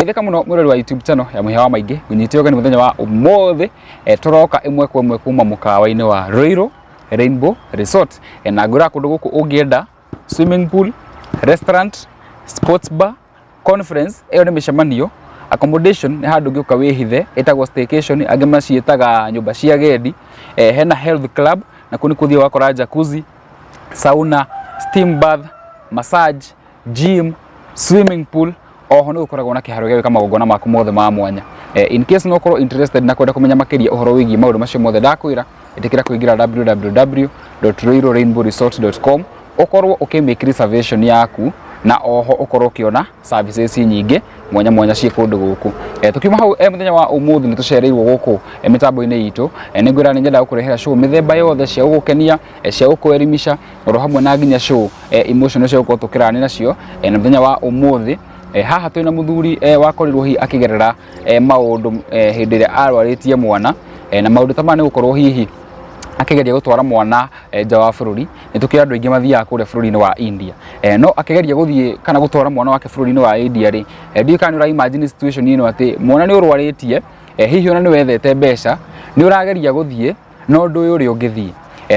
Geithĩka mũno mwĩrori wa YouTube channel ya Mũhĩa wa Maingĩ, ngũnyite ũgeni mũthenya wa ũmũthĩ. Tũroka ĩmwe kwa ĩmwe kuma mũkawa-inĩ wa Ruiru Rainbow Resort. Na ngwĩra kũndũ gũkũ ũngĩenda swimming pool, restaurant, sports bar, conference, ĩyo nĩ mĩcemanio, accommodation nĩ handũ ũngĩũka wĩhithe, ĩtagwo staycation, angĩ maciĩtaga nyũmba cia agendi. Hena health club, na kũu nĩ kũthiĩ ũgakora jacuzzi, sauna, steam bath, massage, gym, swimming pool. Oho nĩ gũkoragwo na kĩharo gĩa gwĩka magongona maku mothe ma mwanya. In case no ũkorwo interested na kwenda kũmenya makĩria ũhoro wĩgiĩ maũndũ macio mothe ndakwĩra, ĩtĩkĩra kũingĩra www.ruirurainbowresort.com, ũkorwo ũkĩ make reservation yaku, na oho ũkorwo ũkĩona services nyingĩ mwanya mwanya ciĩ kũndũ gũkũ. Tukiuma hau, mũthenya wa ũmũthĩ nĩ tũcereirwo gũkũ mĩtambo-inĩ itũ. Nĩ ngwĩra nĩ nyendaga gũkũrehera show mĩthemba yothe cia gũgũkenia, cia gũkũelimisha, oro hamwe na nginya show emotional cia gũkorwo tũkĩrani nacio. Na mũthenya wa ũmũthĩ, haha twĩna mũthuri wakorirwo hihi akĩgerera maũndũ hĩndĩ ĩrĩa arwarĩtie mwana, na maũndũ ta maya nĩ gũkorwo hihi akĩgeria gũtwara mwana nja wa bũrũri. Nĩ tũkĩũĩ andũ aingĩ mathiaga kũrĩa bũrũri-inĩ wa India, no akĩgeria gũthiĩ kana gũtwara mwana wake bũrũri-inĩ wa India rĩ, ndiũĩ kana nĩ ũra imagine situation ĩno, atĩ mwana nĩ ũrwarĩtie, hihi ona nĩ wethete mbeca, nĩ ũrageria gũthiĩ no ndũĩ ũrĩa ũngĩthiĩ.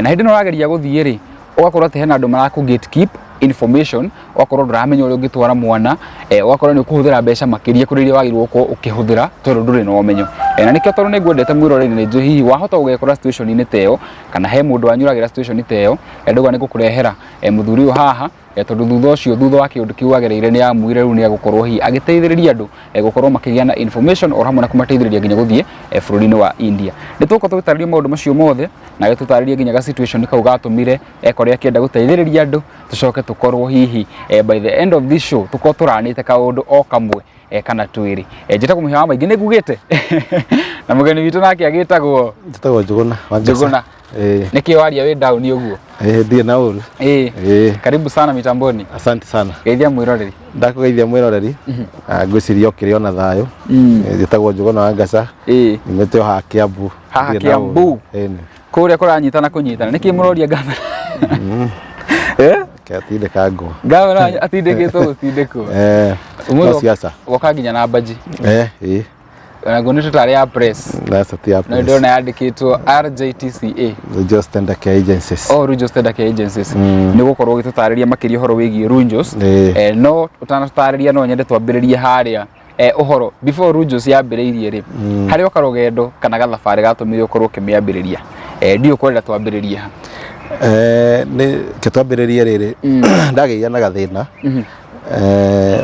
Na hĩndĩ ĩno ũrageria gũthiĩ rĩ, ũgakorwo atĩ hena andũ marakũ gatekeep information, ũgakorwo ndũramenya ũrĩa ũngĩtwara mwana, ũgakorwo nĩ ũkũhũthĩra mbeca makĩria kũrĩ iria wagĩrĩirwo gũkorwo ũkĩhũthĩra tondũ ndũrĩ na ũmenyo. Na nĩkĩo, tondũ nĩ ngwendete mwĩroreri, nĩ njũĩ hihi wahota gũgekora situation-inĩ ta ĩyo, kana he mũndũ wanyu ũragera situation ta ĩyo, ndauga nĩ ngũkũrehera mũthuri ũyũ haha, tondũ thutha ũcio, thutha wa kĩũndũ kĩu agereire, nĩ amuire rĩu nĩ egũkorwo hihi agĩteithĩrĩria andũ gũkorwo makĩgĩa na information, o hamwe na kũmateithĩrĩria nginya gũthiĩ bũrũri-inĩ wa India. Nĩ tũgũkorwo tũgĩtarĩria maũndũ macio mothe, na tũtarĩrie nginya ga situation kau gatũmire ekore akĩenda gũteithĩrĩria andũ. Tũcoke tũkorwo hihi by the end of this show tũkorwo tũranĩte kaũndũ o kamwe kana twĩrĩ. Njĩtagwo Mũhĩa wa Maingĩ, nĩ ngugĩte na mũgeni witũ nake agĩtagwo Njĩtagwo Njũgũna wa Ngesa. Njũgũna. Ĩĩ. Nĩkĩ waria wĩ down ũguo? Ĩĩ, ndirĩ na ũru. Ĩĩ. Karibu sana mitamboni. Asante sana. Geithia mwĩroreri. Ndakũgeithia mwĩroreri. Ngwĩciria ũkĩrĩ ona thayũ. Njĩtagwo Njũgũna wa Ngasa. Nyumĩte o haha Kiambu. Haha Ndirĩ na ũru. Kiambu. Ĩĩ. Kũrĩa kũranyitana kũnyitana, nĩkĩ mũroria gavana? Eh? Atindĩka ngũ. Gavana atindĩkĩtwo gũtindĩkwo. Ũmũthĩ No siasa. Woka nginya na mbaji. Ĩĩ. Naguo nĩ tũtarĩ ya press. That's a No ndĩrona yandĩkĩtwo RJTCA. Just Tender Care Agencies. Oh, Runjos Tender Care Agencies. Nĩ gũkorwo ũgĩtũtarĩria makĩria ũhoro wĩgiĩ Runjos. No ũtanatũtarĩria, no nyende twambĩrĩrie harĩa ũhoro before Runjos yambĩrĩirie rĩ, harĩ o karũgendo kana gathabarĩ gatũmire ũkorwo ũkĩmĩambĩrĩria. Ndiũ kwenda twambĩrĩrie ha. Nĩ ke twambĩrĩrie rĩrĩ, ndagĩire na gathĩna.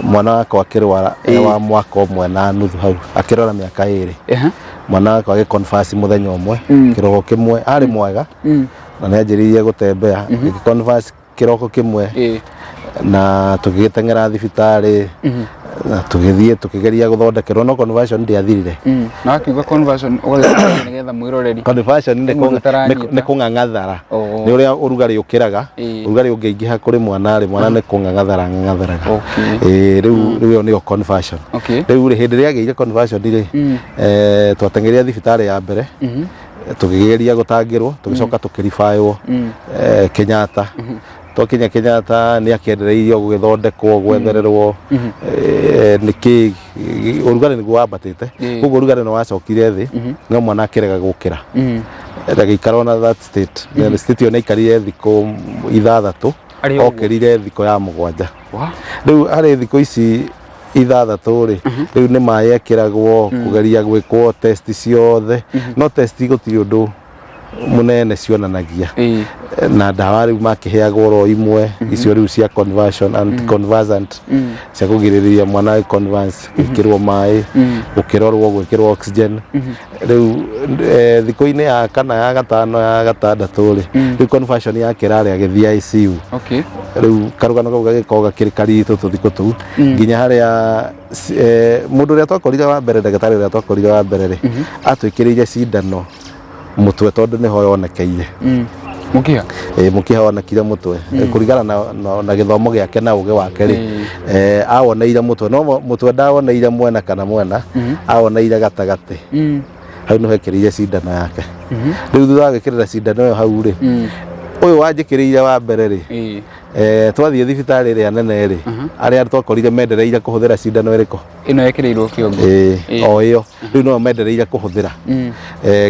Mwana wakwa akĩrwara wa mwaka ũmwe na nuthu hau, akĩrwara mĩaka 2. Mwana wakwa agĩconverse mũthenya ũmwe, kĩroko kĩmwe arĩ mwega na nĩ anjĩrĩirie gũtembea, agĩconverse kĩroko kĩmwe, na tũgĩgĩteng'era thibitarĩ na tũgĩthiĩ tũkĩgeria gũthondekerwo, no conversion ndĩathirire. Na wakiuga conversion, ũgagĩtarĩria nĩgetha mwĩroreri Conversion nĩ Nĩ mũndũ ũtaranyita. Nĩ kũng'ang'athara. Nĩ ũrĩa ũrugarĩ ũkĩraga. Ũrugarĩ ũngĩingĩha kũrĩ mwana rĩ, mwana nĩ kũng'ang'athara ng'ang'atharaga. Ĩĩ, rĩu ĩyo nĩyo conversion. Rĩu rĩ, hĩndĩ ĩrĩa agĩire conversion rĩ, twateng'erire thibitarĩ ya mbere, tũkĩgeria gũtangĩrwo, tũgĩcoka tũkĩribaywo Kenyatta. Twakinya Kenyatta, nĩ akĩendereirio gũgĩthondekwo, gwethererwo nĩkĩ ũrugarĩ nĩguo wambatĩte. Koguo ũrugarĩ nĩ wacokire thĩ, no mwana akĩrega gũkĩra, agĩikara ona that state. Na state ĩyo nĩ aikarire thikũ 6. Arĩ o ũguo? Okĩrire thikũ ya 7. Wa? Rĩu harĩ thikũ ici 6 rĩ, rĩu nĩ maĩ ekĩragwo, kũgeria gwĩkwo test ciothe, no test gũtirĩ ũndũ mũnene cionanagia. Na ndawa rĩu makĩheagwo ro imwe icio rĩu cia conversion, anticonvulsant, cia kũgirĩrĩria mwana convulse, gwĩkĩrwo maĩ, gũkĩrorwo, gwĩkĩrwo oxygen. Rĩu thikũ-inĩ ya kana, ya gatano, ya gatandatũ rĩ, rĩu conversion yake ĩrarĩ, agĩthiĩ ICU. Rĩu karũgano kau gagĩkorwo gakĩrĩ karitũ tũthikũ tũu, nginya harĩa mũndũ ũrĩa twakorire wa mbere, ndagĩtarĩ ũrĩa twakorire wa mbere rĩ, atwĩkĩrĩire cindano mũtwe tondũ nĩho yonekeire. Mũkiha. Ĩ, mũkiha wonekire mũtwe. Kũringana na gĩthomo gĩake na ũgĩ wake rĩ, awoneire mũtwe, no mũtwe ndawoneire mwena kana mwena, awoneire gatagatĩ. Hau nĩho ekĩrĩire cindano yake. Rĩu thutha wa gwĩkĩrĩra cindano ĩyo hau rĩ, ũyũ wanjĩkĩrĩire wa mbere rĩ, Twathiĩ thibitarĩ ĩrĩa nene rĩ, arĩa twakorire mendereire kũhũthĩra cindano ĩrĩkũ? Ĩno ĩkĩrĩirwo kĩongo. Ĩĩ, o ĩyo rĩu no mendereire kũhũthĩra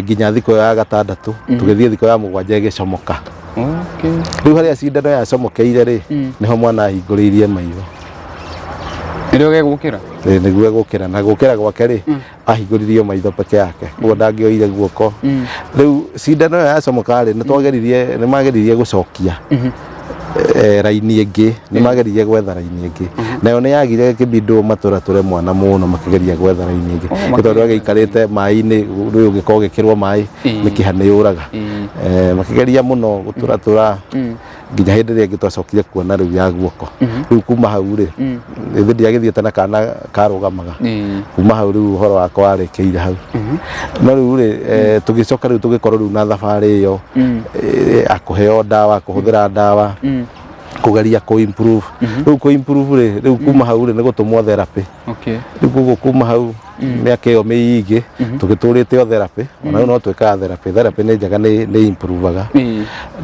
nginya thikũ ya gatandatũ. Tũgĩthiĩ thikũ ya 7 ĩgĩcomoka. Rĩu harĩa cindano yacomokeire rĩ, nĩho mwana ahingũrĩirie maitho. Nĩrĩo gegũkĩra. Ĩĩ, nĩguo egũkĩra, na gũkĩra gwake rĩ, ahingũririe maitho peke yake, koguo ndangĩoire guoko. Rĩu cindano ĩyo yacomoka rĩ, nĩ mageririe gũcokia raini ĩngĩ, nĩ mageririe gwetha raini ĩngĩ, nayo nĩ yagire kĩbindũ matũratũre mwana mũno makĩgeria gwetha raini ĩngĩ. Oh, nĩ tondũ agĩikarĩte maĩ-inĩ, rĩu ũngĩkorwo ũgĩkĩrwo maĩ mĩkiha nĩ yũraga. Makĩgeria mũno gũtũratũra nginya hĩndĩ ĩrĩa ĩngĩ twacokire kuona rĩu ya guoko. Rĩu kuma hau rĩ, ĩthĩ ndiagĩthiĩte na kana karũgamaga. Kuma hau rĩu ũhoro wakwa warĩkĩire hau. No rĩu rĩ, tũgĩcoka rĩu tũgĩkorwo rĩu na thabarĩ ĩyo akũheo ndawa, kũhũthĩra ndawa, kũgeria kũ improve. Rĩu kũ improve rĩ, rĩu kuma hau rĩ, nĩ gũtũmwo therapy. Rĩu koguo kuma hau mĩaka ĩyo mĩingĩ tũgĩtũrĩte o therapy, ona rĩu no twĩkaga therapy. Therapy nĩ njega, nĩ improvaga.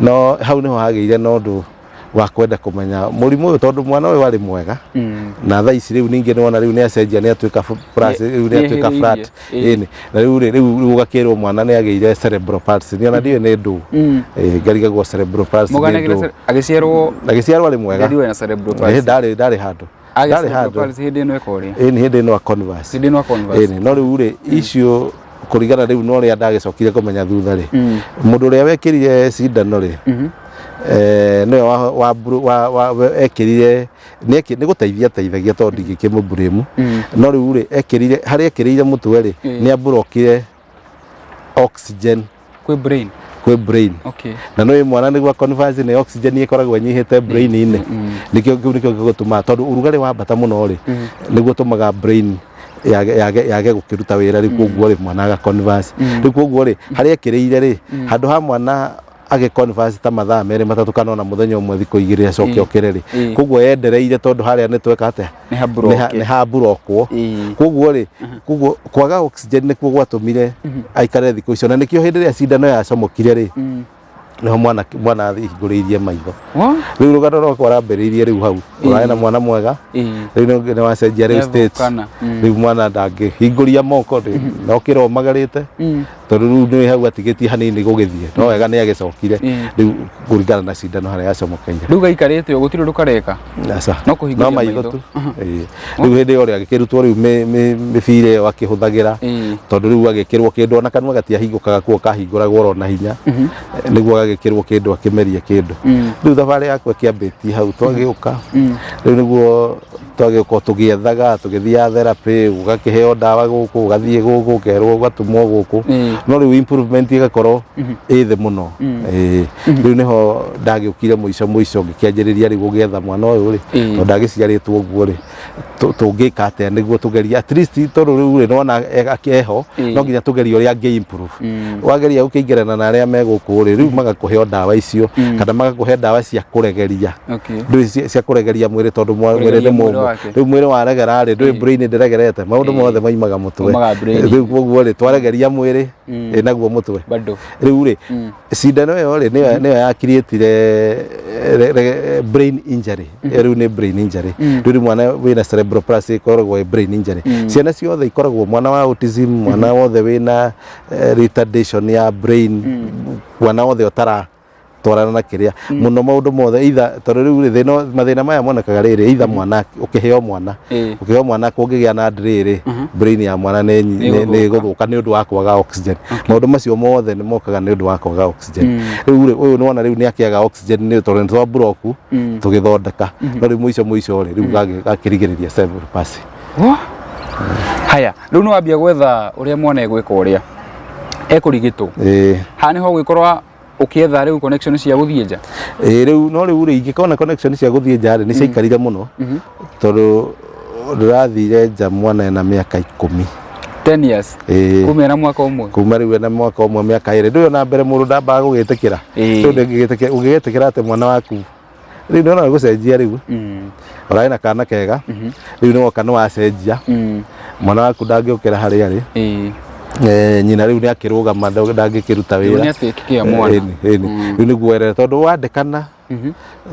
No hau nĩho hagĩire na ũndũ wa kwenda kũmenya mũrimũ ũyũ, tondũ mwana ũyũ warĩ mwega na thaa ici rĩu ningĩ nĩwona rĩu nĩ acenjia, nĩ atuĩka plus, rĩu nĩ atuĩka nĩehĩrĩirie. Flat. Ĩni, na rĩu rĩ, rĩu ũgakĩrwo mwana nĩ agĩire cerebral palsy, nĩ ona ndiũĩ nĩ ndũ. Ngarigagwo cerebral palsy nĩ Mũganagĩra ndũ. Agĩciarwo Agĩciarwo arĩ mwega. Ndarĩ na cerebral palsy. Ndarĩ handũ. Agĩa Ndarĩ cerebral handũ. palsy hĩndĩ ĩno eka ũrĩa. Ĩni, hĩndĩ ĩno a converse. Hĩndĩ ĩno a converse. Ĩni, no rĩu rĩ, icio kũringana rĩu na ũrĩa ndagĩcokire kũmenya thutha rĩ, mũndũ ũrĩa wekĩrire cindano rĩ, nĩwe wa, wa, wa, wa, ekĩrire, nĩ gũteithia ateithagia, tondũ ndingĩkĩmũburĩmu. No rĩu rĩ, ekĩrire harĩa ekĩrĩire mũtwe rĩ, nĩ amburokire oxygen kwĩ brain. Kwĩ brain. Na nĩ mwana nĩguo converse nĩ oxygen ĩkoragwo ĩnyihĩte brain-inĩ. Nĩkĩo kĩu nĩkĩo gĩgũtũma, tondũ ũrugarĩ wambata mũno rĩ, nĩguo ũtũmaga brain yage gũkĩruta wĩra. Rĩu koguo rĩ, mwana aga converse. Rĩu koguo rĩ, harĩa ekĩrĩire rĩ, handũ ha mwana agĩ converse ta mathaa 2 3 kana ona mũthenya ũmwe, thikũ 2 acoke okĩre rĩ, koguo yendereire, tondũ harĩa nĩ tweka atĩa? Nĩ haburokwo. Nĩ haburokwo. Koguo rĩ, koguo kwaga oxygen nĩkuo gwatũmire aikare thikũ icio, na nĩkĩo hĩndĩ ĩrĩa cindano yacomokire rĩ, nĩho mwana ahingũrĩirie maitho. Rĩu rũgano rwakwa rambĩrĩirie rĩu hau, ũrarĩ na mwana mwega, rĩu nĩ wacenjia rĩu state. Nĩathũkana. Rĩu mwana ndangĩhingũria moko rĩ, no kĩro magarĩte, tondũ rĩu nĩ hau atigĩtie hanini gũgĩthiĩ, no wega nĩ agĩcokire rĩu kũringana na cindano harĩa yacomokeire. Rĩu gaikarĩte ũguo, gũtirĩ ũndũ kareka. Aca. No kũhingũria no maitho maitho. tu. Ĩĩ. Rĩu hĩndĩ ĩyo rĩ, agĩkĩrutwo rĩu mĩbira ĩyo akĩhũthagĩra, tondũ rĩu agĩkĩrwo kĩndũ, ona kanua gatiahingũkaga, kuo kahingũragwo oro na hinya nĩguo gagĩkĩrwo kĩndũ akĩmerie kĩndũ. Rĩu thabarĩ yakwa ĩkĩambĩtie hau. Twagĩũka rĩu nĩguo twagĩũka tũgĩethaga, tũgĩthiaga therapy, ũgakĩheo ndawa gũkũ, ũgathiĩ gũkũ, ũkerwo ũgatũmwo gũkũ, no rĩu improvement ĩgakorwo ĩ thĩ mũno. Ĩĩ. Rĩu nĩho ndagĩũkire mũico mũico ngĩkĩanjĩrĩria rĩu gũgĩetha mwana ũyũ rĩ, tondũ ndagĩciarĩtwo ũguo rĩ, tũngĩka atĩa nĩguo tũgerie at least, tondũ rĩu rĩ, nĩwona eho, no nginya tũgerie ũrĩa angĩ improve. Wageria gũkĩingĩrana na arĩa me gũkũ rĩ, rĩu magakũhe o ndawa icio kana magakũhe ndawa cia kũregeria. Ndũĩ cia kũregeria mwĩrĩ, tondũ mwĩrĩ Kũregeria nĩ mwĩrĩ mũmũ. wake. Rĩu mwĩrĩ waregera rĩ, ndũĩ brain ndĩregerete, maũndũ mothe maimaga mũtwe. Maumaga brain. Rĩu koguo rĩ, twaregeria mwĩrĩ, ĩ naguo mũtwe. Bado. Rĩu rĩ, cindano ĩyo rĩ, nĩyo yakiriĩtire brain injury. Ĩyo rĩu nĩ brain injury. Rĩu mwana wĩna cerebral palsy ĩkoragwo ĩ brain injury. Ciana ciothe ikoragwo, mwana wa autism, mwana wothe wĩna retardation ya brain, mwana wothe ũtara twarana na kĩrĩa mũno maũndũ mothe, either tondũ rĩu rĩ, thĩna mathĩna maya monekaga rĩrĩ, either mwana ũkĩheo mwana ũkĩheo mwana kũngĩgĩa na delay rĩ, brain ya mwana nĩ ĩgũthũka nĩ ũndũ wa kwaga oxygen. Maũndũ macio mothe nĩ mokaga nĩ ũndũ wa kwaga oxygen. Rĩu rĩ, ũyũ nĩwona rĩu nĩ akĩaga oxygen nĩ tondũ nĩ twa block tũgĩthondeka, no rĩu mũico mũico rĩ, rĩu gakĩrigĩrĩria cerebral palsy. Wah. Haya, rĩu nĩ wambia gwetha ũrĩa mwana egwĩka, ũrĩa ekũrigitwo. Haha nĩho ũgĩkorwo ũkĩetha rĩu connection cia gũthiĩ nja. Ĩĩ, rĩu no rĩu rĩ, ingĩkona connection cia gũthiĩ nja rĩ, nĩ ciaikarire mũno, tondũ ndĩrathire nja mwana ena mĩaka 10. 10 years. Ĩĩ. Kuma ena mwaka ũmwe. Kuma rĩu ena mwaka ũmwe, mĩaka 2. Ndũĩ ona mbere mũndũ ndambaga gũgĩtĩkĩra. Rĩu ndũngĩgĩtĩkĩra, ũngĩgĩtĩkĩra atĩ mwana waku rĩu nĩwona gũcenjia rĩu, ũrarĩ na kana kega, rĩu nĩwoka nĩwacenjia, mwana waku ndangĩũkĩra harĩa arĩ. Nyina rĩu nĩ akĩrũgama, ndangĩkĩruta Rĩu wĩra. nĩ atĩkĩkĩa mwana. Ĩni, ĩni. Rĩu nĩguo erere tondũ wandĩkana,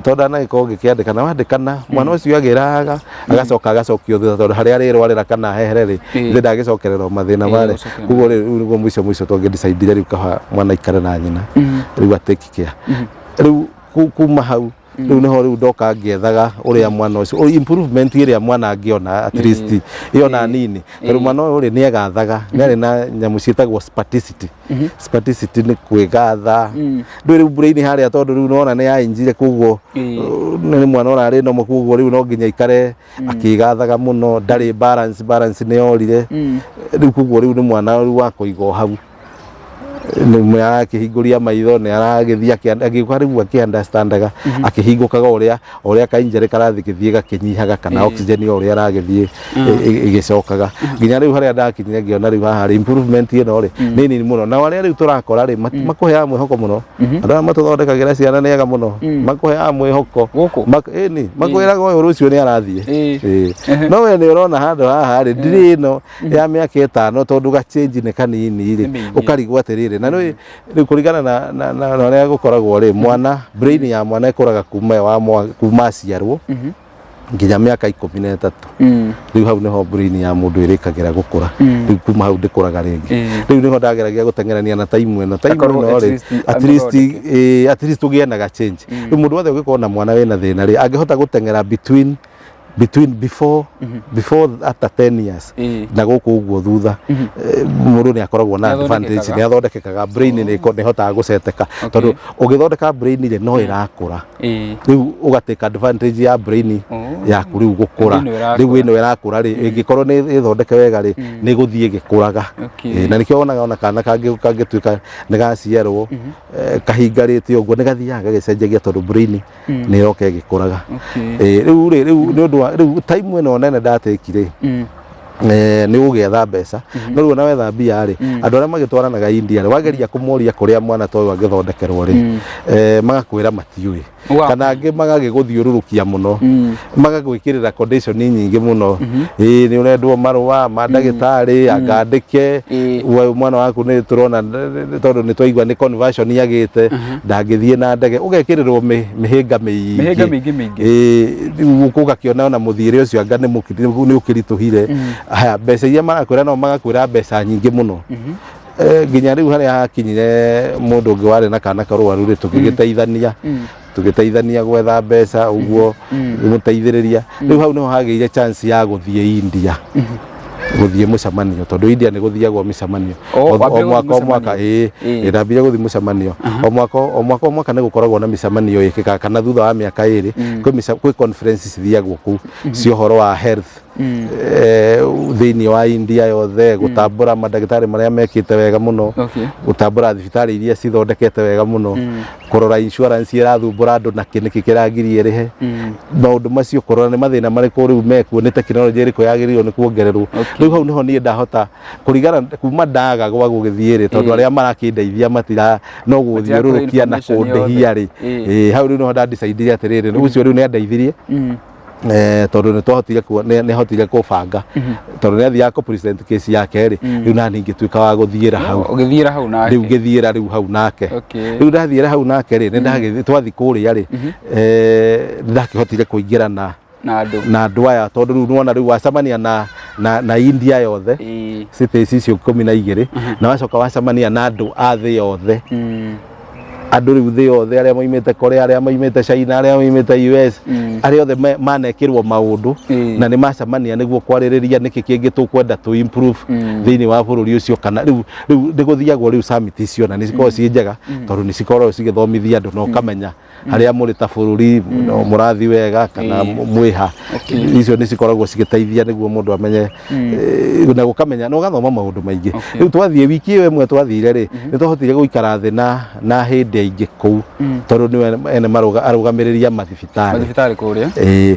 tondũ ndanagĩkorwo ngĩkĩandĩkana, wandĩkana mwana ũcio agĩraga agacoka agacokio thutha, tondũ harĩa arĩrwarĩra kana hehere rĩ, ithe ndagĩcokerera o mathĩna marĩa. Gũcokerera. Koguo rĩ, rĩu nĩguo mũico mũico twangĩdecidire rĩu kaba mwana aikare na nyina, rĩu atake care. Rĩu kuma hau rĩu nĩho rĩu ndoka ngĩethaga ũrĩa mwana ũcio improvement ĩrĩa mwana angĩona at least ĩyo na nini, tondũ mwana ũyũ rĩ, nĩ egathaga, nĩ arĩ na nyamũ ciĩtagwo spasticity. Spasticity nĩ kwĩgatha. Ndũĩ rĩu brain harĩa, tondũ rĩu nona nĩ yainjire, koguo nĩ mwana ũrarĩ nomo, koguo rĩu no nginya aikare akĩgathaga mũno, ndarĩ balance, balance nĩ yorire rĩu, koguo rĩu nĩ mwana rĩu wa kũigwo hau, nĩ arakĩhingũria maitho, nĩ aragĩthiĩ agĩũka rĩu akĩ-understandaga, akĩhingũkaga ũrĩa ũrĩa kainjere karathiĩ gĩthiĩ gakĩnyihaga kana oxygen o ũrĩa aragĩthiĩ ĩgĩcokaga, nginya rĩu harĩa ndakinyire ngĩona rĩu haha rĩ, improvement ĩno rĩ nĩ nini mũno. Na arĩa rĩu tũrakora rĩ, makũheaga mwĩhoko mũno. Andũ arĩa matũthondekagĩra ciana nĩ ega mũno, makũheaga mwĩhoko. Gũkũ? Ĩni, makwĩraga ũyũ rũciũ nĩ arathiĩ. Ĩĩ. No we nĩ ũrona handũ haha rĩ, ndirĩ ĩno ya mĩaka 5, tondũ gachange nĩ kanini rĩ, Nĩ mĩingĩ. ũkarigwo atĩrĩrĩ, na rĩu rĩu kũringana na ũrĩa gũkoragwo rĩ, mwana, brain ya mwana ĩkũraga kuma wa kuma aciarwo nginya mĩaka 13. Rĩu hau nĩho brain ya mũndũ ĩrĩkagĩra gũkũra. Rĩu kuma hau ndĩkũraga rĩngĩ. Rĩu nĩho ndageragia gũteng'erania na time ĩno, time Akorwo ĩno at rĩ, least at least amũthondeke. At least tũgĩe na ga change. Rĩu mũndũ wothe ũngĩkorwo na mwana wĩna thĩna rĩ, angĩhota gũteng'era between before after 10 years na gũkũ ũguo thutha, mũndũ nĩ akoragwo na advantage. Nĩathondekekaga. Nĩ athondekekaga, brain nĩ ĩhotaga gũceteka, tondũ ũgĩthondeka brain rĩ, no ĩrakũra. Rĩu ũgatake advantage ya brain yaku rĩu gũkũra. Rĩu ĩno ĩrakũra. Rĩu ĩno ĩrakũra rĩ, ĩngĩkorwo nĩ ĩthondeke wega rĩ, nĩ ĩgũthiĩ ĩgĩkũraga. Na nĩkĩo wonaga ona kana kangĩtuĩka nĩ gaciarwo kahingarĩte ũguo, nĩ gathiaga gagĩcenjagia, tondũ brain nĩ ĩroka ĩgĩkũraga. Rĩu rĩ, rĩu nĩ ũndũ wa rĩu time ĩno nene ndatekire nĩ gũgĩetha mbeca, no rĩu ona wetha mbia rĩ, andũ arĩa magĩtwaranaga India rĩ, wageria kũmoria kũrĩa mwana ta ũyũ angĩthondekerwo rĩ, magakwĩra matiũĩ, kana angĩ magagĩgũthiũrũrũkia mũno, magagwĩkĩrĩra condition nyingĩ mũno. Ĩĩ, nĩ ũrendwo marũa ma ndagĩtarĩ angandĩke. We mwana waku nĩ tũrona, tondũ nĩ twaigua nĩ conversion yagĩte, ndangĩthiĩ na ndege, ũgekĩrĩrwo mĩhĩnga mĩingĩ. Mĩhĩnga mĩingĩ mĩingĩ. Ĩĩ, rĩu ũgakĩona ona mũthiĩre ũcio anga nĩ ũkĩritũhire. Haya, mbeca iria marakwĩra, no magakwĩra mbeca nyingĩ mũno. Nginya rĩu harĩa hakinyire, mũndũ ũngĩ warĩ na kana karwaru rĩ, tũgĩteithania gwetha mbeca ũguo gũteithĩrĩria. Rĩu hau nĩho hagĩire chance ya gũthiĩ India, gũthiĩ mũcemanio, tondũ India nĩ gũthiagwo mĩcemanio. Oh, o wambire mwaka gũthiĩ o mwaka. mũcemanio? Ĩĩ. Ndambire gũthiĩ mũcemanio o mwaka o mwaka o mwaka, nĩ gũkoragwo na mĩcemanio ĩkĩkaga, kana thutha wa mĩaka 2 kwĩ conference cithiagwo kũu cia ũhoro wa health thĩinĩ wa India yothe, gũtambũra mandagĩtarĩ marĩa mekĩte wega mũno, gũtambũra thibitarĩ iria cithondekete wega mũno, kũrora insurance ĩrathumbũra andũ na kĩ, nĩkĩ kĩragiria ĩrĩhe, maũndũ macio, kũrora nĩ mathĩna marĩkũ rĩu mekuo, nĩ tekinoronjĩ ĩrĩkũ yagĩrĩirwo nĩ kuongererwo. Rĩu hau nĩho niĩ ndahota kũringana kuma ndaga gwa gũgĩthiĩ rĩ, tondũ arĩa marakĩndeithia matira no gũthiũrũrũkia na information kũndĩhia rĩ. Hau rĩu nĩho ndadecidire atĩrĩrĩ, ũcio rĩu nĩ andeithirie, tondũ nĩ twahotire nĩ ahotire kũbanga, tondũ nĩ athiaga kũ present case yake rĩ, rĩu nani ngĩtuĩka wa gũthiĩra hau. Ũgĩthiĩra hau nake. Rĩu ngĩthiĩra rĩu hau nake. Rĩu ndathiĩra hau nake rĩ, nĩ ndagĩthiĩ, twathiĩ kũrĩa rĩ, nĩ ndakĩhotire kũingĩra na Na andũ. Na andũ aya, tondũ rĩu nĩwona rĩu wacemania na India yothe, cities icio 12, na wacoka wacemania na andũ a thĩ yothe, andũ rĩu thĩ yothe, arĩa maimĩte Korea, arĩa maimĩte China, arĩa maimĩte US, arĩa othe manekĩrwo maũndũ, na nĩ macemania nĩguo kwarĩrĩria nĩkĩ kĩngĩ tũkwenda tũ improve thĩinĩ wa bũrũri ũcio. Kana rĩu nĩ gũthiagwo rĩu summit icio, na nĩ cikoragwo ciĩ njega, tondũ nĩ cikoragwo cigĩthomithia andũ na ũkamenya harĩa mũrĩ ta bũrũri, no mũrathiĩ wega kana mwĩha. Icio nĩ cikoragwo cigĩteithia nĩguo mũndũ amenye na gũkamenya na ũgathoma maũndũ maingĩ. Rĩu twathiĩ wiki ĩyo ĩmwe twathire rĩ, nĩ twahotire gũikara thĩ na hĩndĩ aingĩ kũu, tondũ nĩwe ene arũgamĩrĩri a mathibitarĩ. Mathibitarĩ kũrĩa. Ĩĩ.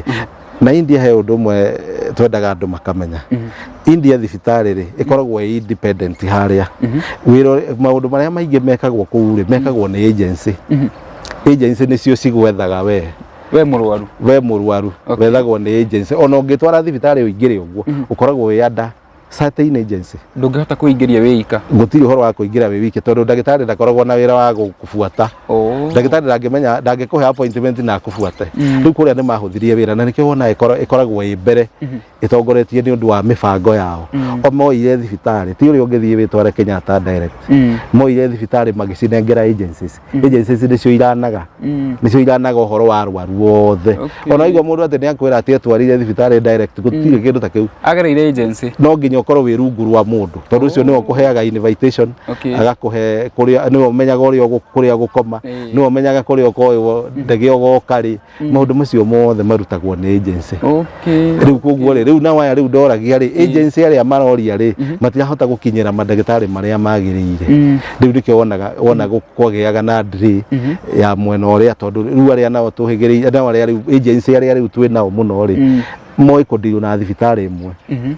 Na India he ũndũ ũmwe twendaga andũ makamenya. India thibitarĩ rĩ, ĩkoragwo ĩ independent harĩa wĩra maũndũ marĩa maingĩ mekagwo kũu rĩ, mekagwo nĩ agency. Agency nĩcio cigwethaga we. We mũrwaru. We mũrwaru. Wethagwo nĩ agency. Ona ũngĩtwara thibitarĩ ũingĩre ũguo, ũkoragwo wĩ under Certain agency. Ndũngĩhota kwĩingĩria wĩ ika. Gũtirĩ ũhoro wa kũingĩra wĩ wiki tondũ ndagĩtarĩ ndakoragwo na wĩra wa gũkũbuata. Ndagĩtarĩ ndangĩmenya, ndangĩkũhe appointment na akũbuate. Rĩu kũrĩa nĩ mahũthirie wĩra na nĩkĩo wonaga ĩkoragwo ĩ mbere ĩtongoretie nĩ ũndũ wa mĩbango yao. O moire thibitarĩ, ti ũrĩa ũngĩthiĩ wĩtware Kenyatta direct. Moire thibitarĩ magĩcinengera agencies. Agencies nĩcio iranaga. Nĩcio iranaga ũhoro wa arwaru othe. Ona waigua mũndũ atĩ nĩ akwĩra atĩ etwarire thibitarĩ direct, gũtirĩ kĩndũ ta kĩu. Agereire agency. No nginya ũkorwo wĩ rungu rwa mũndũ tondũ ũcio nĩwe ũkũheaga invitation, agakũhe kũrĩa, nĩwe ũmenyaga ũrĩa kũrĩa ũgũkoma, nĩwe ũmenyaga kũrĩa ũkoywo ndege ũgoka rĩ. Maũndũ macio mothe marutagwo nĩ agency. Rĩu koguo rĩ, rĩu nao aya rĩu ndoragia rĩ, agency arĩa maroria rĩ, matirahota gũkinyĩra mandagĩtarĩ marĩa magĩrĩire. Rĩu nĩkĩo wonaga wona kwagĩaga na delay ya mwena ũrĩa, tondũ rĩu arĩa nao tũhĩgĩrĩire, nao arĩa rĩu agency arĩa rĩu twĩ nao mũno rĩ, moĩ kũndirwo na thibitarĩ ĩmwe,